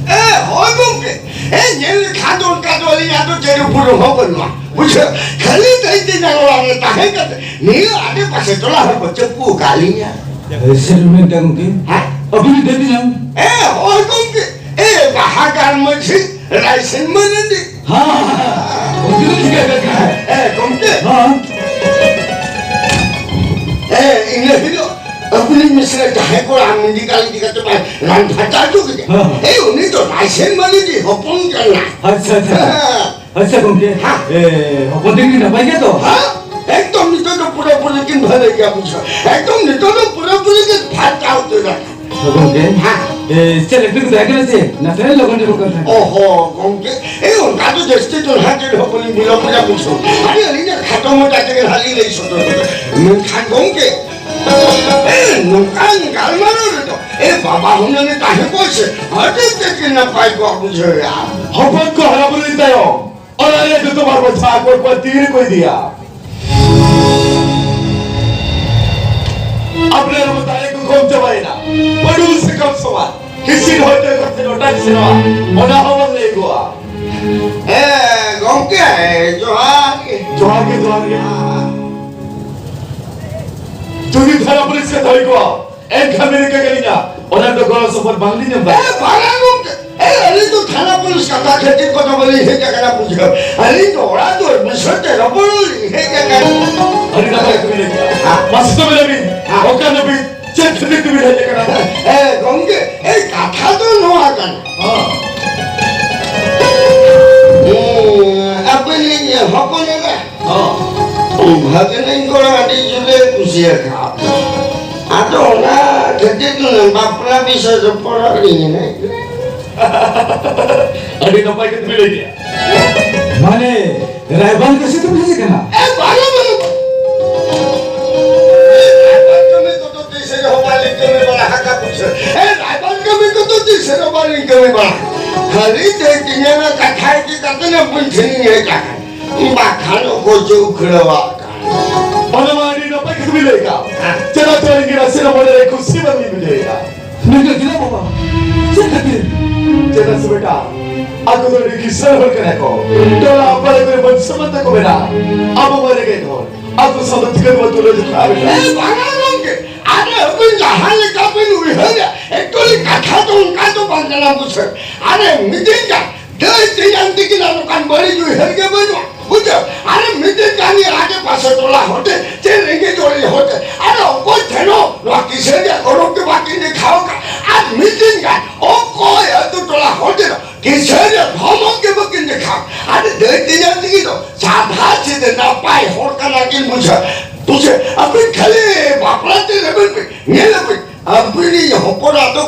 ᱮ, ᱦᱳᱭ ᱜᱚᱢᱠᱮ᱾ ᱮ, ᱧᱮᱞ ᱞᱮᱠᱷᱟᱱ ᱫᱚ ᱚᱱᱠᱟ ᱫᱚ ᱟᱹᱞᱤᱧᱟᱜ ᱫᱚ ᱪᱮᱫ ᱩᱯᱨᱩᱢ ᱦᱚᱸ ᱵᱟᱹᱱᱩᱜᱼᱟ᱾ ᱵᱩᱡᱷᱟᱹᱣ? ᱠᱷᱟᱹᱞᱤ ᱛᱮᱦᱮᱧ ᱛᱮ ᱧᱟᱞᱣᱟ ᱨᱮ ᱛᱟᱦᱮᱸ ᱠᱟᱛᱮ ᱱᱤᱭᱟᱹ ᱟᱰᱮ ᱯᱟᱥᱮ ᱴᱚᱞᱟ ᱦᱚᱲ ᱠᱚ ᱪᱟᱹᱯᱩ ᱟᱠᱟᱫ ᱞᱤᱧᱟ᱾ ᱮ, ᱥᱟᱹᱨᱤ ᱢᱮᱱᱛᱮ ᱜᱚᱢᱠᱮ? ᱦᱮᱸ? ᱟᱹᱵᱤᱱ ᱫᱟᱹᱵᱤ ᱧᱟᱢ? ᱮ, ᱦᱳᱭ ᱜᱚᱢᱠᱮ᱾ ᱮ, ᱵᱟᱦᱟ ᱜᱟᱲ ᱢᱟᱹᱡᱷᱤ ᱨᱟᱭᱥᱮᱱ ᱢᱟᱹᱱᱰᱤ᱾ ᱦᱮᱸ, ᱦᱮᱸ, ᱦᱮᱸ᱾ ᱩᱱᱠᱤᱱ ᱫᱚ ᱪᱤᱠᱟᱹ ᱠᱟᱱᱟ? ᱦᱮᱸ, ᱜᱚᱢᱠᱮ᱾ ᱦᱮᱸ᱾ ᱦᱮᱸ, ᱤᱱᱟᱹ ᱦᱤᱞᱳᱜ ᱟᱹᱵᱤᱱᱤᱡ ᱢᱤᱥᱨᱟ ᱡᱟᱦᱟᱸᱭ ᱠᱚᱲᱟ ᱢᱟᱹᱡᱷᱤ ᱠᱟᱞᱤ ᱤᱫᱤ ᱠᱟᱛᱮ ᱵᱟᱭ ᱨᱟᱱ ᱯᱷᱟᱨᱪᱟ ᱦᱚᱪᱚ ᱠᱮᱫᱮᱭᱟ᱾ ᱦᱮᱸ᱾ ᱮᱭ, ᱩᱱᱤ ᱫᱚ ᱨᱟᱭᱥᱮᱱ ᱢᱟᱹᱞᱤ ᱨᱤᱡ ᱦᱚᱯᱚᱱ ᱠᱟᱱᱟ᱾ ᱟᱪᱪᱷᱟ, ᱟᱪᱪᱷᱟ᱾ ᱦᱮᱸ᱾ ᱟᱪᱪᱷᱟ, ᱜᱚᱢᱠᱮ᱾ ᱦᱮᱸ᱾ ᱮ, ᱦᱚᱯᱚᱱ ᱛᱤᱠᱤᱱ ᱱᱟᱯᱟᱭ ᱜᱮᱭᱟ ᱛᱚ? ᱦᱮᱸ, ᱮᱠᱫᱚᱢ ᱱᱤᱛᱚᱜ ᱫᱚ ᱯᱩᱨᱟᱹᱯᱩᱨᱤ ᱠᱤᱱ ᱵᱷᱟᱹᱞᱟᱹᱭ ᱜᱮᱭᱟ, ᱵᱩᱡᱷᱟᱹᱣ᱾ ᱮᱠᱫᱚᱢ ᱱᱤᱛᱚᱜ ᱫᱚ ᱯᱩᱨᱟᱹᱯᱩᱨᱤ ᱠᱤᱱ ᱯᱷᱟᱨᱪᱟ ᱩᱛᱟᱹᱨ ᱟᱠᱟᱱᱟ᱾ ᱜᱚᱢᱠᱮ, ᱦᱮᱸ᱾ ᱮ, ᱪᱮᱫ ᱞᱮᱠᱟ ᱵᱤᱱ ᱛᱟᱦᱮᱸ ᱠᱟᱱᱟ ᱥᱮ? ᱱᱟᱥᱮᱱᱟᱜ ᱞᱚᱜᱚᱱ ᱧᱚᱜ ᱠᱟᱱ ᱛᱟᱦᱮᱸᱫ᱾ ᱚᱦᱚ, ᱜᱚᱢᱠᱮ, ᱮ, ᱚᱱᱠᱟ ᱫᱚ ᱡᱟᱹᱥᱛᱤ ᱫᱚ ᱱᱟᱦᱟᱜ ᱪᱮᱫ ᱦᱚᱸ ᱵᱟᱹᱞᱤᱧ ᱵᱤᱞᱚᱢ ᱠᱟᱱᱟ, ᱵᱩᱡᱷᱟᱹᱣ᱾ ᱟᱨᱮ, ᱟᱹᱞᱤᱧᱟᱜ ᱠᱷᱟᱴᱚ ᱢᱚᱪᱟ ᱛᱮᱜᱮ ᱱᱟᱦᱟᱜ ᱞᱤᱧ ᱞᱟᱹᱭ ᱥᱚᱫᱚᱨ ᱠᱟᱫᱟ᱾ ᱢᱮᱱᱠᱷᱟᱱ ᱜᱚᱢᱠᱮ, ᱮ, ᱱᱚᱝᱠᱟᱱ ᱜᱟᱞᱢᱟᱨᱟᱣ ᱨᱮᱫᱚ, ᱮ, ᱵᱟᱵᱟ ᱦᱩᱱᱟᱹᱝ ᱮ ᱛᱟᱦᱮᱸ ᱠᱚᱜ ᱥᱮ, ᱟᱹᱰᱤ ᱛᱮᱫ ᱜᱮ ᱱᱟᱯᱟᱭ ᱠᱚᱜᱼᱟ, ᱵᱩᱡᱷᱟᱹᱣᱮᱫᱼᱟ᱾ ᱦᱚᱯᱚᱱ ᱠᱚ ᱦᱟᱨᱟ ᱵᱩᱨᱩᱭᱮᱱ ᱛᱟᱭᱚᱢ, ᱚᱱᱟ ᱨᱮ ᱡᱚᱛᱚ ᱵᱟᱨ ᱵᱚᱪᱷᱟ ᱚᱠᱚᱭ ᱠᱚ ᱛᱤ ᱨᱮᱠᱚ ᱤᱫᱤᱭᱟ᱾ ᱟᱯᱱᱟᱨ ᱢᱟ ᱫᱟᱲᱮ ᱠᱚ ᱠᱚᱢ ᱪᱟᱵᱟᱭᱮᱱᱟ, ᱵᱟᱹᱰᱩ ᱥᱟᱠᱟᱢ ᱥᱚᱢᱟᱱ᱾ ᱠᱤᱥᱤᱱ ᱦᱚᱭᱛᱮ ᱠᱚᱛᱮ ᱱᱚᱴᱟ ᱥᱮᱱᱚᱜᱼᱟ, ᱚᱱᱟ ᱦᱚᱸ ᱵᱟᱝ ᱞᱟᱹᱭᱚᱜᱼᱟ᱾ ᱦᱮᱸ, ᱜᱚᱢᱠᱮ, ᱡᱚᱦᱟᱨ ᱜᱮ᱾ ᱡᱚᱦᱟᱨ ᱜᱮ, ᱡᱚᱦᱟᱨ ᱜᱮ᱾ ᱡᱩᱫᱤ ᱛᱷᱟᱱᱟ ᱯᱩᱞᱤᱥ ᱠᱟᱛᱷᱟ ᱦᱩᱭ ᱠᱚᱜᱼᱟ, ᱮᱱᱠᱷᱟᱱ ᱵᱤᱱ ᱨᱤᱠᱟᱹ ᱠᱮᱞᱤᱧᱟ, ᱚᱱᱟ ᱫᱚ ᱜᱚᱲᱚ ᱥᱚᱯᱚᱦᱚᱫ ᱵᱟᱝᱞᱤᱧ ᱮᱢ ᱫᱟᱲᱮᱭᱟᱜᱼᱟ᱾ ᱮ, ᱵᱟᱝᱟ ᱜᱚᱢᱠᱮ, ᱮ, ᱟᱹᱞᱤᱧ ᱫᱚ ᱛᱷᱟᱱᱟ ᱯᱩᱞᱤᱥ ᱠᱟᱛᱷᱟ ᱠᱷᱟᱹᱛᱤᱨ ᱠᱚᱫᱚ ᱵᱟᱹᱞᱤᱧ ᱦᱮᱡ ᱟᱠᱟᱱᱟ, ᱵᱩᱡᱷᱟᱹᱣ᱾ ᱟᱹᱞᱤᱧ ᱫᱚ ᱚᱲᱟᱜ ᱫᱩᱣᱟᱹᱨ ᱵᱤᱥᱚᱭ ᱛᱮ ᱨᱚᱯᱚᱲ ᱞᱤᱧ ᱦᱮᱡ ᱟᱠᱟᱱᱟ᱾ ᱟᱹᱰᱤ ᱱᱟᱯᱟᱭ ᱠᱟᱛᱷᱟ ᱵᱤᱱ ᱞᱟᱹᱭ ᱠᱮᱫᱟ᱾ ᱦᱮᱸ᱾ ᱢᱟᱥᱮ ᱛᱚᱵᱮ ᱞᱟᱹᱭ ᱵᱤᱱ, ᱦᱮᱸ᱾ ᱚᱠᱟ ᱱᱟᱹᱵᱤ ᱪᱮᱫ ᱠᱷᱟᱹᱛᱤᱨ ᱛᱮᱵᱤᱱ ᱦᱮᱡ ᱟᱠᱟᱱᱟ? ᱮ, ᱜᱚᱢᱠᱮ, ᱮᱭ ᱠᱟᱛᱷᱟ ᱫᱚ ᱱᱚᱣᱟ ᱠᱟᱱᱟ᱾ ᱦᱚᱸ᱾ ᱦᱩᱸ, ᱟᱯᱮ ᱱᱤᱡ ᱦᱚᱯᱚᱱ ᱮᱨᱟ᱾ ᱦᱚᱸ᱾ ᱵᱷᱟᱜᱽᱱᱟᱧ ᱠᱚᱲᱟ ᱟᱹᱰᱤ ᱡᱳᱨᱮ ᱠᱩᱥᱤᱭᱟᱠᱟᱫ᱾ ᱟᱫᱚ ᱚᱱᱟ ᱠᱷᱟᱹᱛᱤᱨ ᱵᱟᱯᱞᱟ ᱵᱤᱥᱚᱭ ᱨᱚᱯᱚᱲᱚᱜ ᱞᱤᱧ ᱦᱮᱡ ᱮᱱᱟ᱾ ᱟᱹᱰᱤ ᱱᱟᱯᱟᱭ ᱠᱟᱛᱷᱟ ᱵᱤᱱ ᱞᱟᱹᱭ ᱠᱮᱫᱟ᱾ ᱢᱟᱱᱮ, ᱨᱟᱭᱵᱟᱨ ᱠᱟᱹᱢᱤ ᱛᱮᱢ ᱦᱮᱡ ᱟᱠᱟᱱᱟ? ᱮ, ᱵᱟᱝᱟ, ᱵᱟᱝᱟ, ᱵᱟᱝᱟ᱾ ᱮ, ᱨᱟᱭᱵᱟᱨ ᱠᱟᱹᱢᱤ ᱠᱚᱫᱚ ᱛᱤᱥ ᱨᱮᱦᱚᱸ ᱵᱟᱞᱮ ᱠᱟᱹᱢᱤ ᱵᱟᱲᱟ ᱟᱠᱟᱫ ᱵᱩᱡᱷᱟᱹᱣ᱾ ᱮ, ᱨᱟᱭᱵᱟᱨ ᱠᱟᱹᱢᱤ ᱠᱚᱫᱚ ᱛᱤᱥ ᱨᱮᱦᱚᱸ ᱵᱟᱞᱤᱧ ᱠᱟᱹᱢᱤ ᱵᱟᱲᱟ᱾ ᱠᱷᱟᱹᱞᱤ ᱛᱮ ᱛᱤᱧᱟᱹ ᱠᱟᱛᱷᱟ ᱤᱫᱤ ᱠᱟᱛᱮ ᱟᱹᱵᱤᱱ ᱴᱷᱮᱱᱤᱧ ᱦᱮᱡ ᱟᱠᱟᱱᱟ᱾ ᱵᱟᱠᱷᱟᱱ ᱚᱠᱚᱭ ᱪᱚ ᱩᱠᱷᱲᱟᱹᱣᱟᱜ ᱠᱟᱱᱟ᱾ ᱚᱱᱟ ᱢᱟ ᱟᱹᱰᱤ ᱱᱟᱯᱟᱭ ᱠᱟᱛᱷᱟ ᱵᱤᱱ ᱞᱟᱹᱭ ᱠᱟᱜ᱾ ᱦᱮᱸ᱾ ᱪᱮᱫᱟᱜ ᱪᱚ ᱟᱹᱞᱤᱧ ᱜᱮ ᱱᱟᱥᱮᱱᱟᱜ ᱢᱚᱱᱮ ᱨᱮ ᱠᱩᱥᱤ ᱵᱟᱝᱞᱤᱧ ᱵᱩᱡᱷᱟᱹᱣᱮᱫᱼᱟ᱾ ᱱᱤᱝᱠᱟᱹ ᱪᱮᱫᱟᱜ ᱵᱟᱵᱟ? ᱪᱮᱫ ᱠᱷᱟᱹᱛᱤᱨ? ᱪᱮᱫᱟᱜ ᱥᱮ ᱵᱮᱴᱟ, ᱟᱠᱚ ᱫᱚ ᱟᱹᱰᱤ ᱠᱤᱥᱟᱹᱬ ᱦᱚᱲ ᱠᱟᱱᱟ ᱠᱚ᱾ ᱴᱚᱞᱟ ᱯᱟᱲᱟ ᱠᱚᱨᱮ ᱢᱟᱹᱱ ᱥᱚᱱᱢᱟᱱ ᱛᱟᱠᱚ ᱢᱮᱱᱟᱜᱼᱟ᱾ ᱟᱵᱚ ᱢᱟ ᱨᱮᱸᱜᱮᱡ ᱦᱚᱲ᱾ ᱟᱠᱚ ᱥᱟᱶ ᱫᱚ ᱪᱤᱠᱟᱹ ᱛᱮᱵᱚ ᱛᱩᱞᱟᱹ ᱡᱚᱠᱷᱟ ᱵᱮᱴᱟ? ᱮ, ᱵᱟᱝᱟ ᱜᱚᱢᱠᱮ, ᱟᱨ ᱟᱹᱵᱤᱱ ᱡᱟᱦᱟᱸ ᱞᱮᱠᱟ ᱵᱤᱱ ᱩᱭᱦᱟᱹᱨᱟ, actually ᱠᱟᱛᱷᱟ ᱫᱚ ᱚᱱᱠᱟ ᱫᱚ ᱵᱟᱝ ᱠᱟᱱᱟ ᱵᱩᱡᱷᱟᱹᱣ᱾ ᱟᱨᱮ ᱢᱤᱫ ᱫᱤᱱ ᱜᱟᱱ ᱫᱟᱹᱭ ᱛᱮᱧᱟᱝ ᱛᱟᱹᱠᱤᱱᱟᱜ ᱱᱚᱝᱠᱟᱱ ᱵᱟᱹᱲᱤᱡ ᱩᱭᱦᱟᱹᱨ ᱜᱮ ᱵᱟᱹᱱᱩᱜᱼᱟ, ᱵᱩᱡᱷᱟᱹᱣ᱾ ᱟᱨᱮ ᱢᱤᱫ ᱫᱤᱱ ᱜᱟᱱ ᱜᱮ ᱟᱰᱮ ᱯᱟᱥᱮ ᱴᱚᱞᱟ ᱦᱚᱲ ᱛᱮ, ᱪᱮ ᱨᱮᱸᱜᱮᱡ ᱚᱨᱮᱡ ᱦᱚᱲ ᱛᱮ, ᱟᱨᱮ ᱚᱠᱚᱭ ᱴᱷᱮᱱ ᱦᱚᱸ ᱱᱚᱣᱟ ᱠᱤᱥᱟᱹᱬ ᱨᱮᱭᱟᱜ ᱜᱚᱨᱚᱵ ᱜᱮ ᱵᱟᱹᱠᱤᱱ ᱫᱮᱠᱷᱟᱣ ᱠᱟᱜ᱾ ᱟᱨ ᱢᱤᱫ ᱫᱤᱱ ᱜᱟᱱ ᱚᱠᱚᱭ ᱟᱹᱛᱩ ᱴᱚᱞᱟ ᱦᱚᱲ ᱛᱮ ᱠᱤᱥᱟᱹᱬ ᱨᱮᱭᱟᱜ ᱫᱷᱚᱢᱚᱠ ᱜᱮ ᱵᱟᱹᱠᱤᱱ ᱫᱮᱠᱷᱟᱣ᱾ ᱟᱨ ᱫᱟᱹᱭ ᱛᱮᱧᱟᱝ ᱛᱟᱹᱠᱤᱱ ᱫᱚ ᱥᱟᱫᱷᱟ ᱥᱤᱫᱷᱟᱹ ᱱᱟᱯᱟᱭ ᱦᱚᱲ ᱠᱟᱱᱟ ᱠᱤᱱ ᱵᱩᱡᱷᱟᱹᱣ᱾ ᱵᱩᱡᱷᱟᱹᱣ, ᱟᱹᱵᱤᱱ ᱠᱷᱟᱹᱞᱤ ᱵᱟᱯᱞᱟ ᱛᱮ ᱨᱮᱵᱮᱱ ᱯᱮ, ᱧᱮᱞ ᱟᱹᱵᱤᱱ, ᱟᱹᱵᱤᱱᱤᱡ ᱦᱚᱯᱚᱱ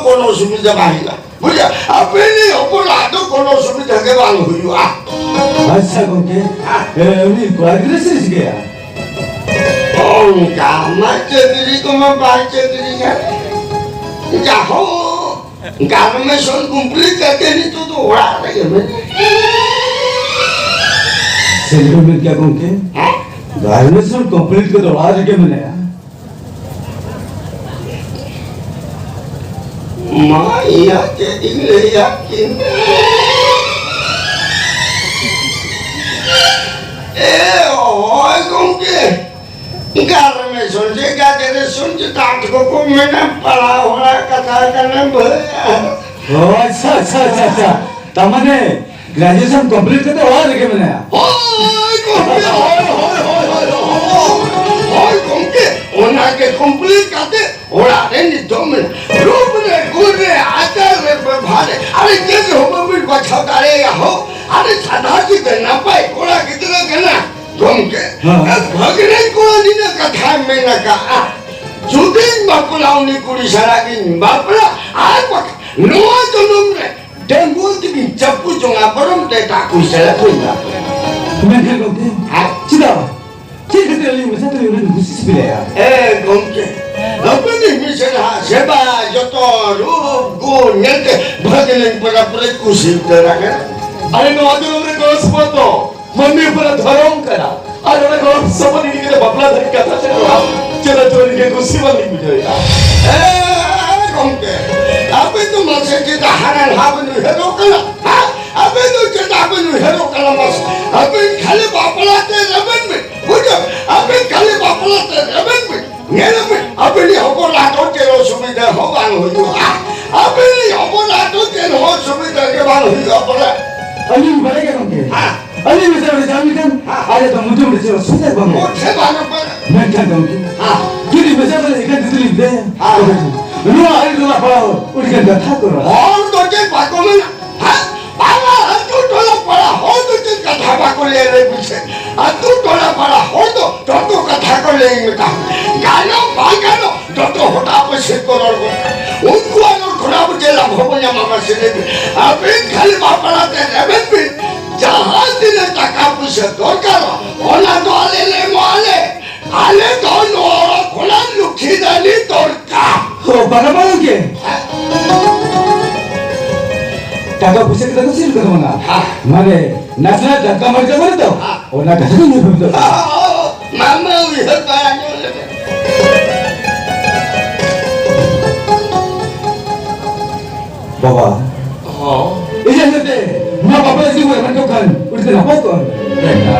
ᱚᱥᱩᱵᱤᱫᱷᱟ ᱵᱟᱝ ᱦᱩᱭᱩᱜᱼᱟ᱾ ᱵᱩᱡᱷᱟᱹᱣ? ᱟᱯᱮ ᱨᱤᱱᱤᱡ ᱦᱚᱯᱚᱱᱟᱜ ᱫᱚ ᱠᱳᱱᱳ ᱚᱥᱩᱵᱤᱫᱷᱟ ᱜᱮ ᱵᱟᱝ ᱦᱩᱭᱩᱜᱼᱟ᱾ ᱟᱪᱪᱷᱟ ᱜᱚᱢᱠᱮ, ᱦᱮᱸ᱾ ᱮ, ᱩᱱᱤ ᱠᱚᱲᱟ ᱜᱤᱫᱽᱨᱟᱹ ᱪᱮᱫ ᱮ ᱪᱤᱠᱟᱹᱭᱟ? ᱚᱱᱠᱟ ᱢᱟ ᱪᱟᱹᱠᱨᱤ ᱠᱚᱢᱟ ᱵᱟᱭ ᱪᱟᱹᱠᱨᱤ ᱠᱟᱱ᱾ ᱡᱟᱦᱳ, ᱜᱨᱮᱡᱩᱭᱮᱥᱚᱱ ᱠᱚᱢᱯᱞᱤᱴ ᱠᱟᱛᱮ ᱱᱤᱛᱚᱜ ᱫᱚ ᱚᱲᱟᱜ ᱨᱮᱜᱮ ᱢᱮᱱᱟᱭᱟ᱾ ᱪᱮᱫ ᱵᱤᱱ ᱢᱮᱱ ᱠᱮᱫᱟ ᱜᱚᱢᱠᱮ? ᱦᱮᱸ? ᱜᱨᱮᱡᱩᱭᱮᱥᱚᱱ ᱠᱚᱢᱯᱞᱤᱴ ᱠᱟᱛᱮ ᱚᱲᱟᱜ ᱨᱮᱜᱮ ᱢᱮᱱᱟᱭᱟ? ᱢᱟ ᱤᱧᱟᱜ ᱪᱮᱫ ᱤᱧ ᱞᱟᱹᱭᱟ ᱠᱤᱱ? ᱮ, ᱦᱳᱭ ᱜᱚᱢᱠᱮ, ᱜᱨᱮᱡᱩᱭᱮᱥᱚᱱ ᱪᱮ ᱜᱨᱮᱡᱩᱭᱮᱥᱚᱱ ᱪᱮ ᱛᱟᱸᱛ ᱠᱚᱠᱚ ᱢᱮᱱᱟ, ᱯᱟᱲᱦᱟᱣ ᱦᱚᱲᱟᱜ ᱠᱟᱛᱷᱟ ᱠᱟᱱᱟ ᱵᱷᱟᱹᱭ᱾ ᱚ, ᱟᱪᱪᱷᱟ, ᱟᱪᱪᱷᱟ, ᱟᱪᱪᱷᱟ, ᱟᱪᱪᱷᱟ᱾ ᱛᱟᱨ ᱢᱟᱱᱮ ᱜᱨᱮᱡᱩᱭᱮᱥᱚᱱ ᱠᱚᱢᱯᱞᱤᱴ ᱠᱟᱛᱮ ᱚᱲᱟᱜ ᱨᱮᱜᱮ ᱢᱮᱱᱟᱭᱟ? ᱦᱳᱭ ᱜᱚᱢᱠᱮ, ᱦᱳᱭ, ᱦᱳᱭ, ᱦᱳᱭ, ᱦᱳᱭ, ᱦᱳᱭ, ᱦᱳᱭ, ᱦᱳᱭ, ᱜᱚᱢᱠᱮ, ᱚᱱᱟ ᱜᱮ ᱠᱚᱢᱯᱞᱤᱴ ᱠᱟᱛᱮ ᱚᱲᱟᱜ ᱨᱮ ᱱᱤᱛᱚᱜ ᱢᱮᱱᱟᱭᱟ᱾ ᱨᱩᱯ ᱨᱮ, ᱜᱩᱱ ᱨᱮ, ᱟᱪᱟᱨ ᱨᱮ, ᱵᱮᱵᱷᱟᱨ ᱨᱮ, ᱟᱨᱮ ᱪᱮᱫ ᱦᱚᱸ ᱵᱟᱹᱵᱤᱱ ᱵᱟᱪᱷᱟᱣ ᱫᱟᱲᱮᱭᱟᱜᱼᱟ ᱦᱳ᱾ ᱟᱨᱮ ᱥᱟᱫᱟ ᱥᱤᱫᱟᱹ ᱱᱟᱯᱟᱭ ᱠᱚᱲᱟ ᱜᱤᱫᱽᱨᱟᱹ ᱠᱟᱱᱟ ᱜᱚᱢᱠᱮ᱾ ᱦᱮᱸ᱾ ᱟᱨ ᱵᱷᱟᱹᱜᱽᱱᱟᱹᱧ ᱠᱚᱲᱟ ᱱᱤᱱᱟᱹᱜ ᱠᱟᱛᱷᱟᱭ ᱢᱮᱱ ᱟᱠᱟᱫᱼᱟ, ᱡᱩᱫᱤᱧ ᱵᱟᱯᱞᱟ ᱩᱱᱤ ᱠᱩᱲᱤ ᱥᱟᱞᱟᱜ ᱜᱤᱧ ᱵᱟᱯᱞᱟ, ᱟᱨ ᱵᱟᱠᱷᱟᱱ ᱱᱚᱣᱟ ᱡᱚᱱᱚᱢ ᱨᱮ ᱰᱟᱺᱜᱩᱣᱟᱹ ᱛᱮᱜᱤᱧ ᱪᱟᱯᱩ ᱡᱚᱝᱟ, ᱵᱚᱨᱚᱝ ᱛᱮ ᱮᱴᱟᱜ ᱠᱩᱲᱤ ᱥᱟᱞᱟᱜ ᱵᱟᱹᱧ ᱵᱟᱯᱞᱟᱜᱼᱟ᱾ ᱢᱮᱱᱠᱷᱟᱱ ᱜᱚᱢᱠᱮ, ᱦᱮᱸ? ᱪᱮᱫᱟᱜ ᱵᱟᱝ? ᱪᱮᱫ ᱠᱷᱟᱹᱛᱤᱨ ᱟᱹᱞᱤᱧ ᱢᱮᱥᱟ ᱛᱮ ᱩᱱᱤ ᱠᱩᱥᱤ ᱥᱤᱵᱤᱞᱟᱭᱟ? ᱮ ᱜᱚᱢᱠᱮ, ᱟᱯᱮ ᱫᱚ ᱢᱤᱫ ᱥᱮᱫ ᱦᱟᱸᱜ ᱥᱮᱵᱟ ᱡᱚᱛᱚᱱ, ᱨᱩᱯ ᱜᱩᱱ ᱧᱮᱞᱛᱮ ᱵᱷᱟᱹᱜᱤ ᱞᱤᱧ ᱯᱮᱲᱟ ᱯᱩᱨᱟᱹ ᱠᱩᱥᱤ ᱩᱛᱟᱹᱨ ᱟᱠᱟᱱᱟ᱾ ᱟᱞᱮ ᱱᱚᱣᱟ ᱫᱤᱥᱚᱢ ᱨᱮ ᱜᱚᱲᱚ ᱥᱚᱯᱚᱦᱚᱫ ᱫᱚ ᱢᱟᱹᱱᱢᱤ ᱦᱚᱯᱚᱱᱟᱜ ᱫᱷᱚᱨᱚᱢ ᱠᱟᱱᱟ᱾ ᱟᱨ ᱚᱱᱟ ᱜᱚᱲᱚ ᱥᱚᱯᱚᱦᱚᱫ ᱤᱫᱤ ᱠᱟᱛᱮ ᱵᱟᱯᱞᱟ ᱫᱷᱟᱹᱨᱤᱡ ᱠᱟᱛᱷᱟ ᱥᱮᱴᱮᱨᱚᱜᱼᱟ᱾ ᱪᱮᱫᱟᱜ ᱪᱚ ᱟᱹᱞᱤᱧ ᱜᱮ ᱠᱩᱥᱤ ᱵᱟᱹᱞᱤᱧ ᱵᱩᱡᱷᱟᱹᱣᱮᱫᱼᱟ᱾ ᱮ ᱜᱚᱢᱠᱮ, ᱟᱯᱮ ᱫᱚ ᱢᱟᱥᱮ ᱪᱮᱫᱟᱜ ᱦᱟᱱᱟ ᱱᱟᱦᱟᱜ ᱵᱮᱱ ᱩᱭᱦᱟᱹᱨᱚᱜ ᱠᱟᱱᱟ? ᱦᱮᱸ? ᱟᱯᱮ ᱫᱚ ᱪᱮᱫᱟᱜ ᱵᱮᱱ ᱩᱭᱦᱟᱹᱨᱚᱜ ᱠᱟᱱᱟ ᱢᱟᱥᱮ? ᱟᱯᱮ ᱠᱷᱟᱹᱞᱤ ᱵᱟᱯᱞᱟ ᱛᱮ ᱨᱮᱵᱮᱱ ᱵᱮᱱ ᱵᱩᱡᱷᱟᱹᱣ, ᱟᱯᱮ ᱠᱷᱟᱹᱞᱤ ᱵᱟᱯᱞᱟ ᱛᱮ ᱨᱮᱵᱮᱱ ᱵᱮᱱ ᱧᱮᱞ ᱢᱮ, ᱟᱯᱮ ᱱᱤᱡ ᱦᱚᱯᱚᱱ ᱞᱟᱦᱟ ᱫᱚ ᱪᱮᱫ ᱚᱥᱩᱵᱤᱫᱷᱟ ᱦᱚᱸ ᱵᱟᱝ ᱦᱩᱭᱩᱜᱼᱟ᱾ ᱟᱯᱮ ᱱᱤᱡ ᱦᱚᱯᱚᱱ ᱞᱟᱦᱟ ᱫᱚ ᱪᱮᱫ ᱦᱚᱸ ᱚᱥᱩᱵᱤᱫᱷᱟ ᱜᱮ ᱵᱟᱝ ᱦᱩᱭᱩᱜᱼᱟ ᱯᱟᱞᱮ᱾ ᱟᱹᱞᱤᱧ ᱵᱟᱲᱟᱭ ᱜᱮ ᱜᱚᱢᱠᱮ᱾ ᱦᱮᱸ᱾ ᱟᱹᱞᱤᱧ ᱢᱮᱥᱟ ᱨᱮ ᱡᱟᱣ ᱞᱮᱠᱷᱟᱱ ᱦᱮᱸ᱾ ᱟᱞᱮ ᱫᱚ ᱢᱩᱫᱽᱨᱚᱢ ᱨᱮ ᱪᱮᱫ ᱚᱥᱩᱵᱤᱫᱷᱟ ᱵᱟᱝ ᱦᱩᱭᱩᱜᱼᱟ᱾ ᱚ, ᱪᱮᱫ ᱵᱟᱝ ᱦᱩᱭᱩᱜᱼᱟ᱾ ᱢᱮᱱᱠᱷᱟᱱ ᱜᱚᱢᱠᱮ, ᱦᱮᱸ᱾ ᱡᱩᱫᱤ ᱢᱮᱥᱟ ᱨᱮ ᱮᱠᱟᱱ ᱡᱩᱫᱤ ᱞᱤᱧ ᱞᱟᱹᱭᱟ, ᱦᱮᱸ᱾ ᱛᱚᱵᱮ ᱱᱚᱣᱟ ᱟᱹᱰᱤ ᱴᱚᱞᱟ ᱯᱟᱲᱟ ᱦᱚᱲ ᱩᱰᱤᱜᱟᱱ ᱠᱟᱛᱷᱟ ᱠᱚ ᱨᱚᱲᱟ᱾ ᱦᱚᱲ ᱫᱚ ᱪᱮᱫ ᱵᱟᱠᱚ ᱢᱮᱱᱟ? ᱦᱮᱸ? ᱵᱟᱝᱟ, ᱟᱹᱛᱩ ᱴᱚᱞᱟ ᱯᱟᱲᱟ ᱦᱚᱲ ᱫᱚ ᱪᱮᱫ ᱠᱟᱛᱷᱟ ᱵᱟᱠᱚ ᱞᱟᱹᱭᱟ ᱞᱟᱹᱭ ᱢᱮᱥᱮ? ᱟᱹᱛᱩ ᱴᱚᱞᱟ ᱯᱟᱲᱟ ᱦᱚᱲ ᱫᱚ ᱡᱚᱛᱚ ᱠᱟᱛᱷᱟ ᱠᱚ ᱞᱟᱹᱭ ᱢᱮᱛᱟ᱾ ᱜᱟᱱᱚᱜ ᱵᱟᱝ ᱜᱟᱱᱚᱜ ᱡᱚᱛᱚ ᱦᱚᱴᱟ ᱯᱟᱹᱥᱤᱨ ᱠᱚ ᱨᱚᱲ ᱜᱚᱫ ᱠᱟᱜᱼᱟ᱾ ᱩᱱᱠᱩᱣᱟᱜ ᱨᱚᱲ ᱠᱷᱚᱱᱟᱜ ᱟᱵᱚ ᱵᱚᱱ ᱧᱟᱢᱟ ᱢᱟᱥᱮ ᱞᱟᱹᱭ ᱵᱤᱱ᱾ ᱟᱹᱵᱤᱱ ᱠᱷᱟᱹᱞᱤ ᱵᱟᱯᱞᱟ ᱛᱮ ᱨᱮᱵᱮᱱ ᱵᱤᱱ, ᱡᱟᱦᱟᱸ ᱛᱤᱱᱟᱹᱜ ᱴᱟᱠᱟ ᱯᱩᱭᱥᱟᱹ ᱫᱚᱨᱠᱟᱨᱚᱜᱼᱟ, ᱚᱱᱟ ᱫᱚ ᱟᱞᱮ ᱞᱮ ᱮᱢᱚᱜᱼᱟ ᱞᱮ᱾ ᱟᱞᱮ ᱫᱚ ᱱᱚᱣᱟ ᱚᱲᱟᱜ ᱠᱷᱚᱱᱟᱜ ᱞᱩᱠᱷᱤ ᱫᱟᱹᱱᱤ ᱫᱚᱨᱠᱟᱨ᱾ ᱚ, ᱵᱟᱝᱟ, ᱵᱟᱝᱟ ᱜᱚᱝᱠᱮ᱾ ᱴᱟᱠᱟ ᱯᱩᱭᱥᱟᱹ ᱠᱟᱛᱷᱟ ᱫᱚ ᱪᱮᱫ ᱞᱮᱠᱟ ᱫᱚ ᱵᱟᱝᱟ? ᱦᱮᱸ᱾ ᱢᱟᱱᱮ, ᱱᱟᱥᱮᱱᱟᱜ ᱴᱟᱠᱟ ᱢᱟᱨᱡᱟᱣ ᱢᱟᱱᱮ ᱛᱚ, ᱦᱮᱸ᱾ ᱚᱱᱟ ᱠᱟᱛᱷᱟ ᱫᱚ ᱧᱮᱞ ᱦᱩᱭᱩᱜ ᱛᱟᱵᱚᱱᱟ᱾ ᱚ, ᱢᱟ, ᱢᱟ, ᱩᱭᱦᱟᱹᱨ ᱵᱟᱲᱟ ᱧᱚᱜ ᱞᱮᱜᱮ᱾ ᱵᱟᱵᱟ᱾ ᱦᱚᱸ᱾ ᱤᱧᱟᱹᱜ ᱧᱮᱞᱛᱮ ᱱᱚᱣᱟ ᱵᱟᱯᱞᱟ ᱡᱩᱫᱤ ᱵᱚᱱ ᱮᱢᱟᱱ ᱠᱚ ᱠᱷᱟᱱ, ᱩᱱᱤ ᱫᱚ ᱱᱟᱯᱟᱭ ᱠᱚᱜᱼᱟ᱾ ᱵᱮᱴᱟ᱾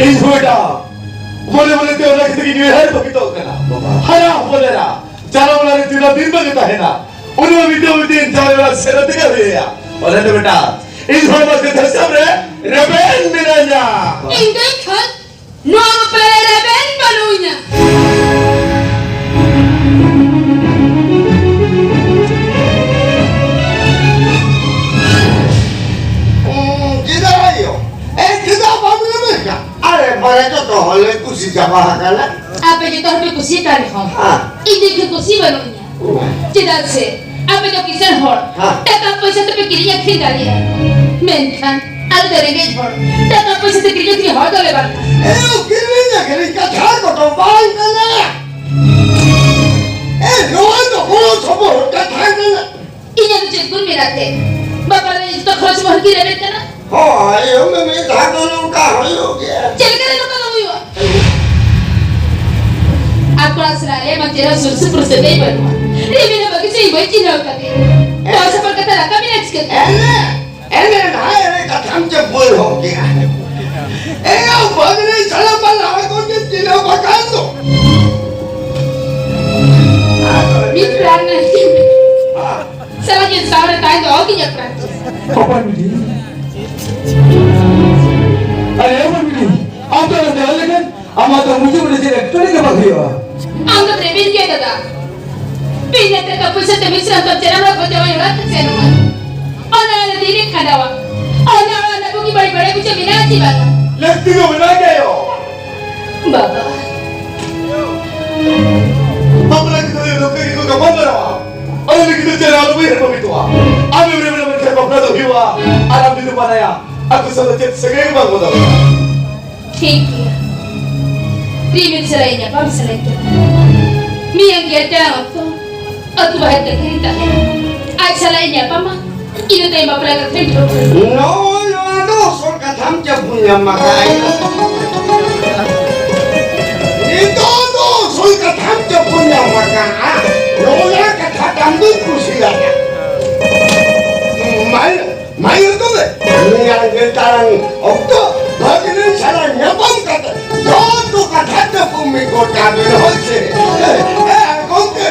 ᱤᱧ ᱦᱚᱸ ᱵᱮᱴᱟ, ᱢᱚᱱᱮ ᱢᱚᱱᱮ ᱛᱮ ᱚᱱᱟ ᱠᱷᱟᱹᱛᱤᱨ ᱜᱤᱧ ᱩᱭᱦᱟᱹᱨ ᱵᱷᱟᱹᱵᱤᱛᱚᱜ ᱠᱟᱱᱟ᱾ ᱵᱟᱵᱟ᱾ ᱦᱟᱨᱟ ᱦᱚᱯᱚᱱ ᱮᱨᱟ, ᱡᱟᱱᱟᱢ ᱚᱲᱟᱜ ᱨᱮ ᱛᱤᱱᱟᱹᱜ ᱫᱤᱱ ᱵᱟᱝ ᱮ ᱛᱟᱦᱮᱱᱟ, ᱩᱱᱤ ᱢᱟ ᱢᱤᱫ ᱫᱤᱱ ᱢᱤᱫ ᱫᱤᱱ ᱡᱟᱱᱟᱢ ᱚᱲᱟᱜ ᱥᱮᱱ ᱛᱮᱜᱮ ᱦᱩᱭᱩᱜᱼᱟ᱾ ᱚᱱᱟ ᱛᱮ ᱵᱮᱴᱟ, ᱤᱧ ᱦᱚᱸ ᱟᱢᱟᱜ ᱠᱟᱛᱷᱟ ᱥᱟᱵ ᱨᱮ ᱨᱮᱵᱮᱱ ᱢᱮᱱᱟᱹᱧᱟ᱾ ᱤᱧ ᱫᱚ ᱮᱱᱠᱷᱟᱱ ᱱᱚᱣᱟ ᱵᱟᱯᱞᱟ ᱨᱮ ᱨᱮᱵᱮᱱ ᱵᱟᱹᱱᱩᱧᱟ᱾ ᱦᱩᱸ, ᱪᱮᱫᱟᱜ ᱟᱭᱳ? ᱮ, ᱪᱮᱫᱟᱜ ᱵᱟᱢ ᱨᱮᱵᱮᱱ ᱠᱟᱱᱟ? ᱟᱨᱮ ᱵᱟᱨᱮ, ᱡᱚᱛᱚ ᱦᱚᱲ ᱞᱮ ᱠᱩᱥᱤ ᱪᱟᱵᱟ ᱟᱠᱟᱱᱟ᱾ ᱟᱯᱮ ᱡᱚᱛᱚ ᱦᱚᱲ ᱯᱮ ᱠᱩᱥᱤ ᱟᱠᱟᱱ ᱨᱮᱦᱚᱸ, ᱦᱮᱸ᱾ ᱤᱧ ᱫᱚ ᱮᱠᱷᱮᱱ ᱠᱩᱥᱤ ᱵᱟᱹᱱᱩᱜ ᱞᱤᱧᱟ᱾ ᱪᱮᱫᱟᱜ ᱥᱮ ᱟᱯᱮ ᱫᱚ ᱠᱤᱥᱟᱹᱬ ᱦᱚᱲ, ᱦᱮᱸ᱾ ᱴᱟᱠᱟ ᱯᱚᱭᱥᱟ ᱛᱮᱯᱮ ᱠᱤᱨᱤᱧ ᱟᱹᱠᱷᱨᱤᱧ ᱫᱟᱲᱮᱭᱟᱜᱼᱟ, ᱢᱮᱱᱠᱷᱟᱱ ᱟᱞᱮ ᱫᱚ ᱨᱮᱸᱜᱮᱡ ᱦᱚᱲ, ᱴᱟᱠᱟ ᱯᱚᱭᱥᱟ ᱛᱮ ᱠᱤᱨᱤᱧ ᱟᱹᱠᱷᱨᱤᱧ ᱦᱚᱲ ᱫᱚᱞᱮ ᱵᱟᱝ ᱠᱟᱱᱟ᱾ ᱮ, ᱠᱤᱨᱤᱧ ᱟᱹᱠᱷᱨᱤᱧ ᱠᱟᱛᱷᱟ ᱠᱚᱫᱚ ᱵᱟᱝ ᱠᱟᱱᱟ᱾ ᱮ, ᱱᱚᱣᱟ ᱫᱚ ᱜᱚᱲᱚ ᱥᱚᱯᱚᱦᱚᱫ ᱠᱟᱛᱷᱟ ᱠᱟᱱᱟ᱾ ᱤᱧᱟᱹᱜ ᱫᱚ ᱪᱮᱫ ᱜᱩᱱ ᱢᱮᱱᱟᱜ ᱛᱮ ᱵᱟᱯᱞᱟ ᱨᱮ ᱡᱚᱛᱚ ᱠᱷᱚᱨᱚᱪ ᱢᱚᱦᱚᱨ ᱠᱤᱱ ᱨᱮᱵᱮᱱ ᱠᱟᱱᱟ? ᱦᱳᱭ, ᱢᱤᱢᱤᱫ ᱫᱷᱟᱣ ᱫᱚ ᱱᱚᱝᱠᱟ ᱦᱩᱭᱩᱜ ᱜᱮᱭᱟ᱾ ᱪᱮᱫ ᱞᱮᱠᱟᱨᱮ ᱱᱚᱝᱠᱟ ᱫᱚ ᱦᱩᱭᱩᱜᱼᱟ? ᱟᱨ ᱠᱚᱲᱟ ᱥᱟᱞᱟᱜ ᱨᱮ ᱢᱟ ᱪᱮᱦᱨᱟ ᱥᱩᱨ ᱥᱩᱯᱩᱨ ᱥᱟᱹᱜᱟᱹᱭ ᱵᱟᱹᱱᱩᱜᱼᱟ᱾ ᱨᱤᱢᱤᱞ ᱦᱚᱸ ᱵᱟᱹᱜᱤ ᱪᱮᱫ ᱵᱟᱹᱧ ᱪᱤᱱᱦᱟᱹᱣ ᱠᱟᱫᱮᱭᱟ᱾ ᱱᱚᱣᱟ ᱥᱟᱯᱷᱟ ᱠᱟᱛᱷᱟ ᱨᱟᱠᱟᱵ ᱮᱱᱟ ᱪᱤᱠᱟᱹᱛᱮ? ᱮᱱᱮ, ᱮᱱᱮ ᱱᱟᱦᱟᱜ ᱮᱱᱮ ᱠᱟᱛᱷᱟᱢ ᱪᱮ ᱵᱟᱹᱲ ᱦᱚᱸ ᱠᱮᱜᱼᱟ᱾ ᱮᱭᱟ ᱵᱟᱹᱜᱽᱨᱤ ᱥᱟᱞᱟ ᱵᱟᱞᱟ ᱦᱚᱲ ᱠᱚ ᱪᱮᱫ ᱪᱤᱱᱦᱟᱹᱣ ᱵᱟᱠᱷᱟᱱ ᱫᱚ᱾ ᱢᱤᱫ ᱯᱨᱟᱱ ᱱᱟᱥᱤ᱾ ᱥᱟᱞᱟ ᱡᱤᱞ ᱥᱟᱶ ᱨᱮ ᱛᱟᱦᱮᱸ ᱫᱚ ᱚᱦᱚᱜᱤᱧ ᱟᱯᱱᱟᱨ ᱠᱮᱭᱟ᱾ ᱚᱠᱚᱭ ᱵᱤᱴᱤ? ᱟᱨᱮ ᱚᱠᱚᱭ ᱵᱤᱴᱤ? ᱟᱢ ᱫᱚ ᱱᱚᱰᱮ ᱦᱮᱡ ᱞᱮᱠᱷᱟᱱ ᱟᱢᱟᱜ ᱫᱚ ᱢᱩᱪᱟᱹᱫ ᱨᱮ ᱪᱮᱫ ᱮᱴᱠᱮᱴᱚᱬᱮ ᱜᱮ ᱵᱟᱝ ᱦᱩᱭᱩᱜᱼᱟ᱾ ᱟᱢ ᱫᱚ ᱨᱮᱵᱮᱱ ᱜᱮ ᱫᱟᱫᱟ᱾ ᱵᱤᱱᱟᱹ ᱴᱟᱠᱟ ᱯᱩᱭᱥᱟᱹ ᱛᱮ ᱢᱤᱥᱨᱟᱢ ᱛᱟᱢ ᱪᱟᱞᱟᱣ ᱨᱮᱦᱚᱸ ᱡᱟᱶᱟᱭ ᱚᱲᱟᱜ ᱛᱮ ᱥᱮᱱᱚᱜᱼᱟ᱾ ᱚᱱᱟ ᱚᱲᱟᱜ ᱨᱮ ᱫᱤᱱ ᱮ ᱠᱷᱟᱸᱰᱟᱣᱟ᱾ ᱚᱱᱟ ᱚᱲᱟᱜ ᱨᱮᱱᱟᱜ ᱵᱩᱜᱤ ᱵᱟᱹᱲᱤᱡ ᱵᱟᱲᱟᱭ ᱵᱩᱡᱷᱟᱹᱣ ᱢᱮᱱᱟᱜᱼᱟ ᱪᱮ ᱵᱟᱝᱟ? ᱞᱟᱹᱠᱛᱤ ᱫᱚ ᱢᱮᱱᱟᱜ ᱜᱮᱭᱟ ᱭᱳ᱾ ᱵᱟᱵᱟ᱾ ᱵᱟᱯᱞᱟ ᱠᱟᱛᱮ ᱠᱚ ᱢᱤᱫᱚᱜᱼᱟ᱾ ᱟᱢ ᱮᱢ ᱨᱮᱵᱮᱱ ᱢᱮᱱᱠᱷᱟᱱ ᱵᱟᱯᱞᱟ ᱫᱚ ᱦᱩᱭᱩᱜᱼᱟ, ᱟᱨ ᱟᱢ ᱡᱩᱫᱤ ᱵᱟᱱᱟᱭᱟ, ᱟᱠᱚ ᱥᱟᱶ ᱫᱚ ᱪᱮᱫ ᱥᱟᱹᱜᱟᱹᱭ ᱜᱮ ᱵᱟᱝ ᱵᱚᱫᱚᱞᱚᱜᱼᱟ᱾ ᱴᱷᱤᱠ ᱜᱮᱭᱟ, ᱨᱤᱢᱤᱞ ᱥᱟᱞᱟᱜ ᱤᱧ ᱧᱟᱯᱟᱢ ᱥᱟᱱᱟᱧ ᱠᱟᱱᱟ᱾ ᱢᱤᱭᱟᱝ ᱜᱮ ᱮᱴᱟᱜ ᱚᱠᱛᱚ ᱟᱹᱛᱩ ᱵᱟᱦᱮᱨ ᱛᱮ ᱠᱤᱨᱤᱧ ᱛᱟᱦᱮᱸ, ᱟᱡ ᱥᱟᱞᱟᱜ ᱤᱧ ᱧᱟᱯᱟᱢᱟ, ᱤᱱᱟᱹ ᱛᱟᱭᱚᱢ ᱵᱟᱯᱞᱟ ᱠᱟᱛᱷᱟᱧ ᱴᱷᱟᱹᱣᱠᱟᱹᱭᱟ᱾ ᱱᱚᱜᱼᱚ ᱱᱚᱣᱟ ᱫᱚ ᱩᱥᱩᱞ ᱠᱟᱛᱷᱟᱢ ᱪᱟᱯᱩ ᱧᱟᱢ ᱟᱠᱟᱫᱼᱟ᱾ ᱱᱤᱛᱚᱜ ᱫᱚ ᱩᱥᱩᱞ ᱠᱟᱛᱷᱟᱢ ᱪᱟᱯᱩ ᱧᱟᱢ ᱟᱠᱟᱫᱼᱟ᱾ ᱱᱚᱜᱼᱚ ᱱᱚᱣᱟ ᱠᱟᱛᱷᱟ ᱛᱟᱢ ᱫᱩᱧ ᱠᱩᱥᱤᱭᱟᱫᱟ᱾ ᱢᱟᱭ, ᱢᱟᱭ ᱛᱚᱵᱮ, ᱱᱤᱭᱟᱹ ᱜᱮ ᱛᱟᱨᱟᱝ ᱚᱠᱛᱚ ᱵᱷᱟᱹᱜᱽᱱᱤ ᱥᱟᱞᱟᱜ ᱧᱟᱯᱟᱢ ᱠᱟᱛᱮ ᱡᱚᱛᱚ ᱠᱟᱛᱷᱟ ᱪᱟᱯᱩ ᱢᱤᱫ ᱜᱚᱴᱟ ᱵᱮᱱ ᱦᱚᱭ ᱥᱮ᱾ ᱮ, ᱮ, ᱜᱚᱢᱠᱮ,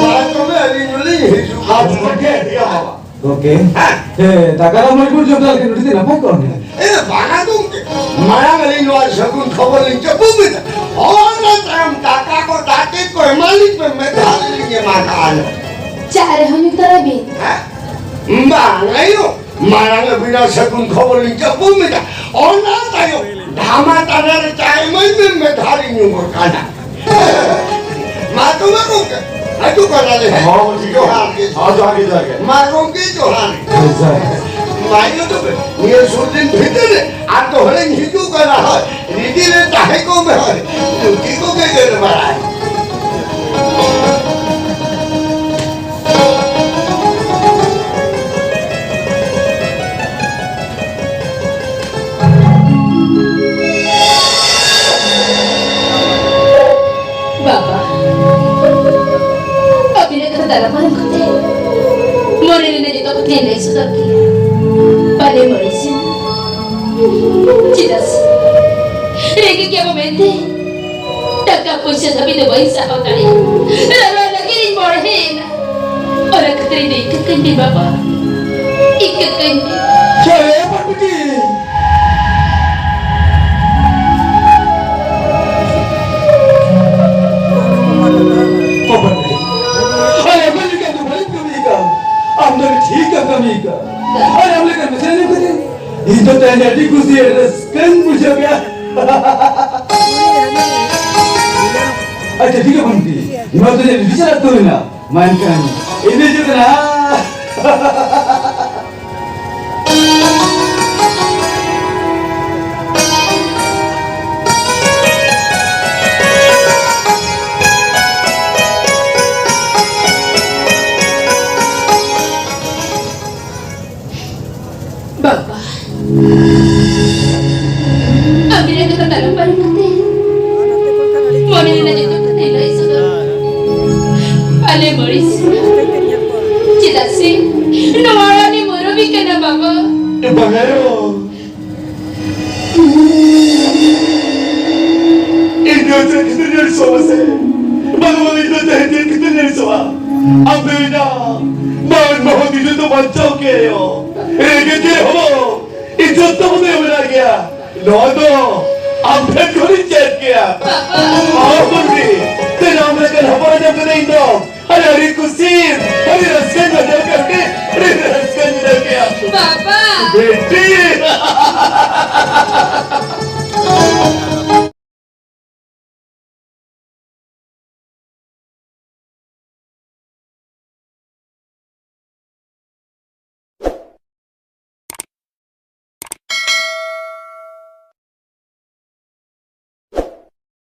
ᱢᱟ ᱛᱚᱵᱮ ᱟᱹᱞᱤᱧ ᱦᱚᱸᱞᱤᱧ ᱦᱤᱡᱩᱜᱼᱟ᱾ ᱟᱪᱪᱷᱟ, ᱴᱷᱤᱠ ᱜᱮᱭᱟ, ᱴᱷᱤᱠ ᱜᱮᱭᱟ, ᱵᱟᱵᱟ᱾ ᱜᱚᱢᱠᱮ, ᱦᱮᱸ᱾ ᱮ, ᱫᱟᱠᱟ ᱫᱚ ᱢᱚᱡᱽ ᱵᱩᱡᱷᱟᱹᱣ ᱠᱟᱱᱟ, ᱞᱮᱠᱤᱱ ᱱᱚᱰᱮ ᱫᱚ ᱧᱟᱯᱟᱢ ᱠᱚ ᱢᱮᱱᱟ᱾ ᱮ, ᱵᱟᱝᱟ ᱜᱚᱢᱠᱮ, ᱢᱟᱲᱟᱝ ᱟᱹᱞᱤᱧ ᱱᱚᱣᱟ ᱥᱟᱹᱜᱩᱱ ᱠᱷᱚᱵᱚᱨ ᱞᱤᱧ ᱪᱟᱯᱩ ᱢᱮᱫᱟ᱾ ᱚᱱᱟ ᱛᱟᱭᱚᱢ ᱫᱟᱠᱟ ᱠᱚ ᱫᱟᱜ ᱠᱚ ᱮᱢᱟ ᱞᱤᱧ ᱯᱮ, ᱢᱮᱫ ᱫᱷᱟᱣ ᱞᱤᱧ ᱮᱢᱟ ᱠᱟᱜᱼᱟ᱾ ᱪᱟ ᱨᱮᱦᱚᱸ ᱧᱩ ᱛᱟᱨᱟᱭ ᱵᱤᱱ᱾ ᱦᱮᱸ? ᱵᱟᱝ ᱟᱭᱳ, ᱢᱟᱲᱟᱝ ᱟᱹᱵᱤᱱᱟᱜ ᱥᱟᱹᱜᱩᱱ ᱠᱷᱚᱵᱚᱨ ᱞᱤᱧ ᱪᱟᱯᱩ ᱢᱮᱫᱟ᱾ ᱚᱱᱟ ᱛᱟᱭᱚᱢ ᱰᱷᱟᱢᱟ ᱛᱟᱱᱟ ᱨᱮ ᱪᱟ ᱮᱢᱟᱹᱧ ᱢᱮ, ᱢᱮᱫ ᱫᱷᱟᱣ ᱞᱤᱧ ᱧᱩ ᱜᱚᱫ ᱠᱟᱜᱼᱟ᱾ ᱢᱟ ᱛᱚᱵᱮ ᱜᱚᱢᱠᱮ, ᱦᱤᱡᱩᱜ ᱠᱟᱱᱟᱞᱮ᱾ ᱦᱚᱸ, ᱴᱷᱤᱠ ᱜᱮᱭᱟ᱾ ᱡᱚᱦᱟᱨ ᱜᱮ᱾ ᱦᱚᱸ, ᱡᱚᱦᱟᱨ ᱜᱮ, ᱡᱚᱦᱟᱨ ᱜᱮ᱾ ᱢᱟ ᱜᱚᱢᱠᱮ, ᱡᱚᱦᱟᱨ ᱜᱮ᱾ ᱡᱚᱦᱟᱨ ᱜᱮ᱾ ᱢᱟ ᱤᱭᱟᱹ ᱛᱚᱵᱮ, ᱱᱤᱭᱟᱹ ᱥᱩᱨ ᱫᱤᱱ ᱵᱷᱤᱛᱤᱨ ᱨᱮ ᱟᱨ ᱫᱚᱦᱲᱟᱧ ᱦᱤᱡᱩᱜ ᱠᱟᱱᱟ, ᱦᱳᱭ᱾ ᱨᱤᱰᱤ ᱨᱮ ᱛᱟᱦᱮᱸ ᱠᱚᱜ ᱢᱮ, ᱦᱳᱭ᱾ ᱞᱩᱴᱤ ᱠᱚ ᱜᱮᱜᱮᱨ ᱵᱟᱲᱟᱭ᱾ ᱵᱟᱵᱟ, ᱟᱹᱵᱤᱱᱟᱜ ᱠᱟᱛᱷᱟ ᱫᱟᱨᱟᱢ ᱯᱟᱨᱚᱢ ᱠᱟᱛᱮ ᱢᱚᱱᱮ ᱨᱮᱱᱟᱜ ᱡᱚᱛᱚ ᱠᱟᱛᱷᱟᱧ ᱞᱟᱹᱭ ᱥᱚᱫᱚᱨ ᱠᱮᱭᱟ᱾ ᱵᱟᱞᱮ ᱢᱚᱬᱮ ᱥᱮᱨᱢᱟ᱾ ᱪᱮᱫᱟᱜ ᱥᱮ ᱨᱮᱸᱜᱮᱡ ᱜᱮᱭᱟᱵᱚ ᱢᱮᱱᱛᱮ ᱴᱟᱠᱟ ᱯᱚᱭᱥᱟ ᱫᱷᱟᱹᱵᱤᱡ ᱫᱚ ᱵᱟᱹᱧ ᱥᱟᱦᱟᱣ ᱫᱟᱲᱮᱭᱟᱜᱼᱟ᱾ ᱞᱟᱞᱟ ᱞᱟᱹᱜᱤᱫ ᱤᱧ ᱵᱚᱲᱦᱮᱭᱮᱱᱟ᱾ ᱚᱱᱟ ᱠᱷᱟᱹᱛᱤᱨ ᱤᱧ ᱫᱚ ᱤᱠᱟᱹ ᱠᱟᱹᱧ ᱢᱮ ᱵᱟᱵᱟ, ᱤᱠᱟᱹ ᱠᱟᱹᱧ ᱢᱮ᱾ ᱪᱚᱞᱮ ᱯᱟᱴᱩᱴᱤ᱾ ᱚ ᱯᱟᱴᱩᱴᱤ᱾ ᱟᱨ ᱟᱢ ᱞᱮᱠᱟ ᱫᱚ ᱵᱟᱹᱧ ᱠᱟᱹᱢᱤ ᱠᱟᱜᱼᱟ᱾ ᱟᱢ ᱫᱚ ᱴᱷᱤᱠ ᱮᱢ ᱠᱟᱹᱢᱤ ᱠᱟᱜᱼᱟ᱾ ᱟᱨ ᱟᱢ ᱞᱮᱠᱟ ᱢᱮᱥᱮ ᱧᱮᱞ ᱠᱟᱛᱮ ᱤᱧ ᱫᱚ ᱛᱮᱦᱮᱧ ᱟᱹᱰᱤ ᱠᱩᱥᱤ ᱟᱹᱰᱤ ᱨᱟᱹᱥᱠᱟᱹᱧ ᱵᱩᱡᱷᱟᱹᱣ ᱠᱮᱜᱼᱟ᱾ ᱟᱪᱪᱷᱟ, ᱴᱷᱤᱠ ᱜᱮᱭᱟ ᱯᱟᱴᱩᱴᱤ᱾ ᱱᱚᱣᱟ ᱫᱚ ᱡᱮ ᱵᱤᱪᱟᱨ ᱟᱹᱛᱩ ᱢᱮᱱᱟᱜᱼᱟ᱾ ᱢᱟ ᱮᱱᱠᱷᱟᱱ, ᱤᱧ ᱫᱚᱧ ᱦᱤᱡᱩᱜ ᱠᱟᱱᱟ᱾ ᱵᱟᱵᱟ, ᱟᱢ ᱨᱮᱱ ᱠᱟᱛᱷᱟ ᱛᱟᱞᱟᱝ ᱯᱟᱨᱚᱢ ᱠᱟᱛᱮ, ᱢᱚᱱᱮ ᱨᱮᱱᱟᱜ ᱡᱚᱛᱚ ᱠᱟᱛᱷᱟ ᱞᱟᱹᱭ ᱥᱚᱫᱚᱨ᱾ ᱟᱞᱮ ᱢᱟᱹᱲᱤ ᱥᱩᱱᱟ᱾ ᱪᱮᱫᱟᱜ ᱥᱮ ᱱᱚᱣᱟ ᱚᱲᱟᱜ ᱨᱮ ᱢᱩᱨᱩᱵᱤ ᱠᱟᱱᱟ, ᱵᱟᱵᱟ᱾ ᱵᱟᱝᱟᱭ ᱨᱚ᱾ ᱤᱧ ᱫᱚ ᱪᱮᱫ ᱠᱷᱟᱹᱛᱤᱨ ᱟᱹᱲᱤᱥᱚᱜᱼᱟ ᱢᱟᱥᱮ? ᱵᱟᱝ, ᱵᱟᱝ, ᱤᱧ ᱫᱚ ᱛᱮᱦᱮᱧ ᱪᱮᱫ ᱠᱷᱟᱹᱛᱤᱨ ᱟᱹᱲᱤᱥᱚᱜᱼᱟ? ᱟᱢ ᱫᱚ ᱤᱧᱟᱜ ᱢᱟᱱ ᱢᱚᱦᱚᱛ ᱤᱡᱽᱡᱚᱛ ᱫᱚ ᱵᱟᱧᱪᱟᱣ ᱠᱮᱫ ᱟᱭᱚ᱾ ᱨᱮᱸᱜᱮᱡ ᱨᱮ ᱦᱚᱲ ᱤᱡᱽᱡᱚᱛ ᱫᱚ ᱵᱚᱱᱫᱚ ᱢᱮᱱᱟᱜ ᱜᱮᱭᱟ᱾ ᱱᱚᱣᱟ ᱫᱚ ᱟᱢ ᱴᱷᱮᱱ ᱠᱷᱚᱱᱤᱧ ᱪᱮᱫ ᱠᱮᱭᱟ᱾ ᱵᱟᱵᱟ᱾ ᱟᱢ ᱦᱚᱯᱚᱱ ᱜᱮ, ᱛᱮᱦᱮᱧ ᱟᱢ ᱞᱮᱠᱟᱱ ᱦᱚᱯᱚᱱ ᱧᱟᱢ ᱠᱟᱛᱮ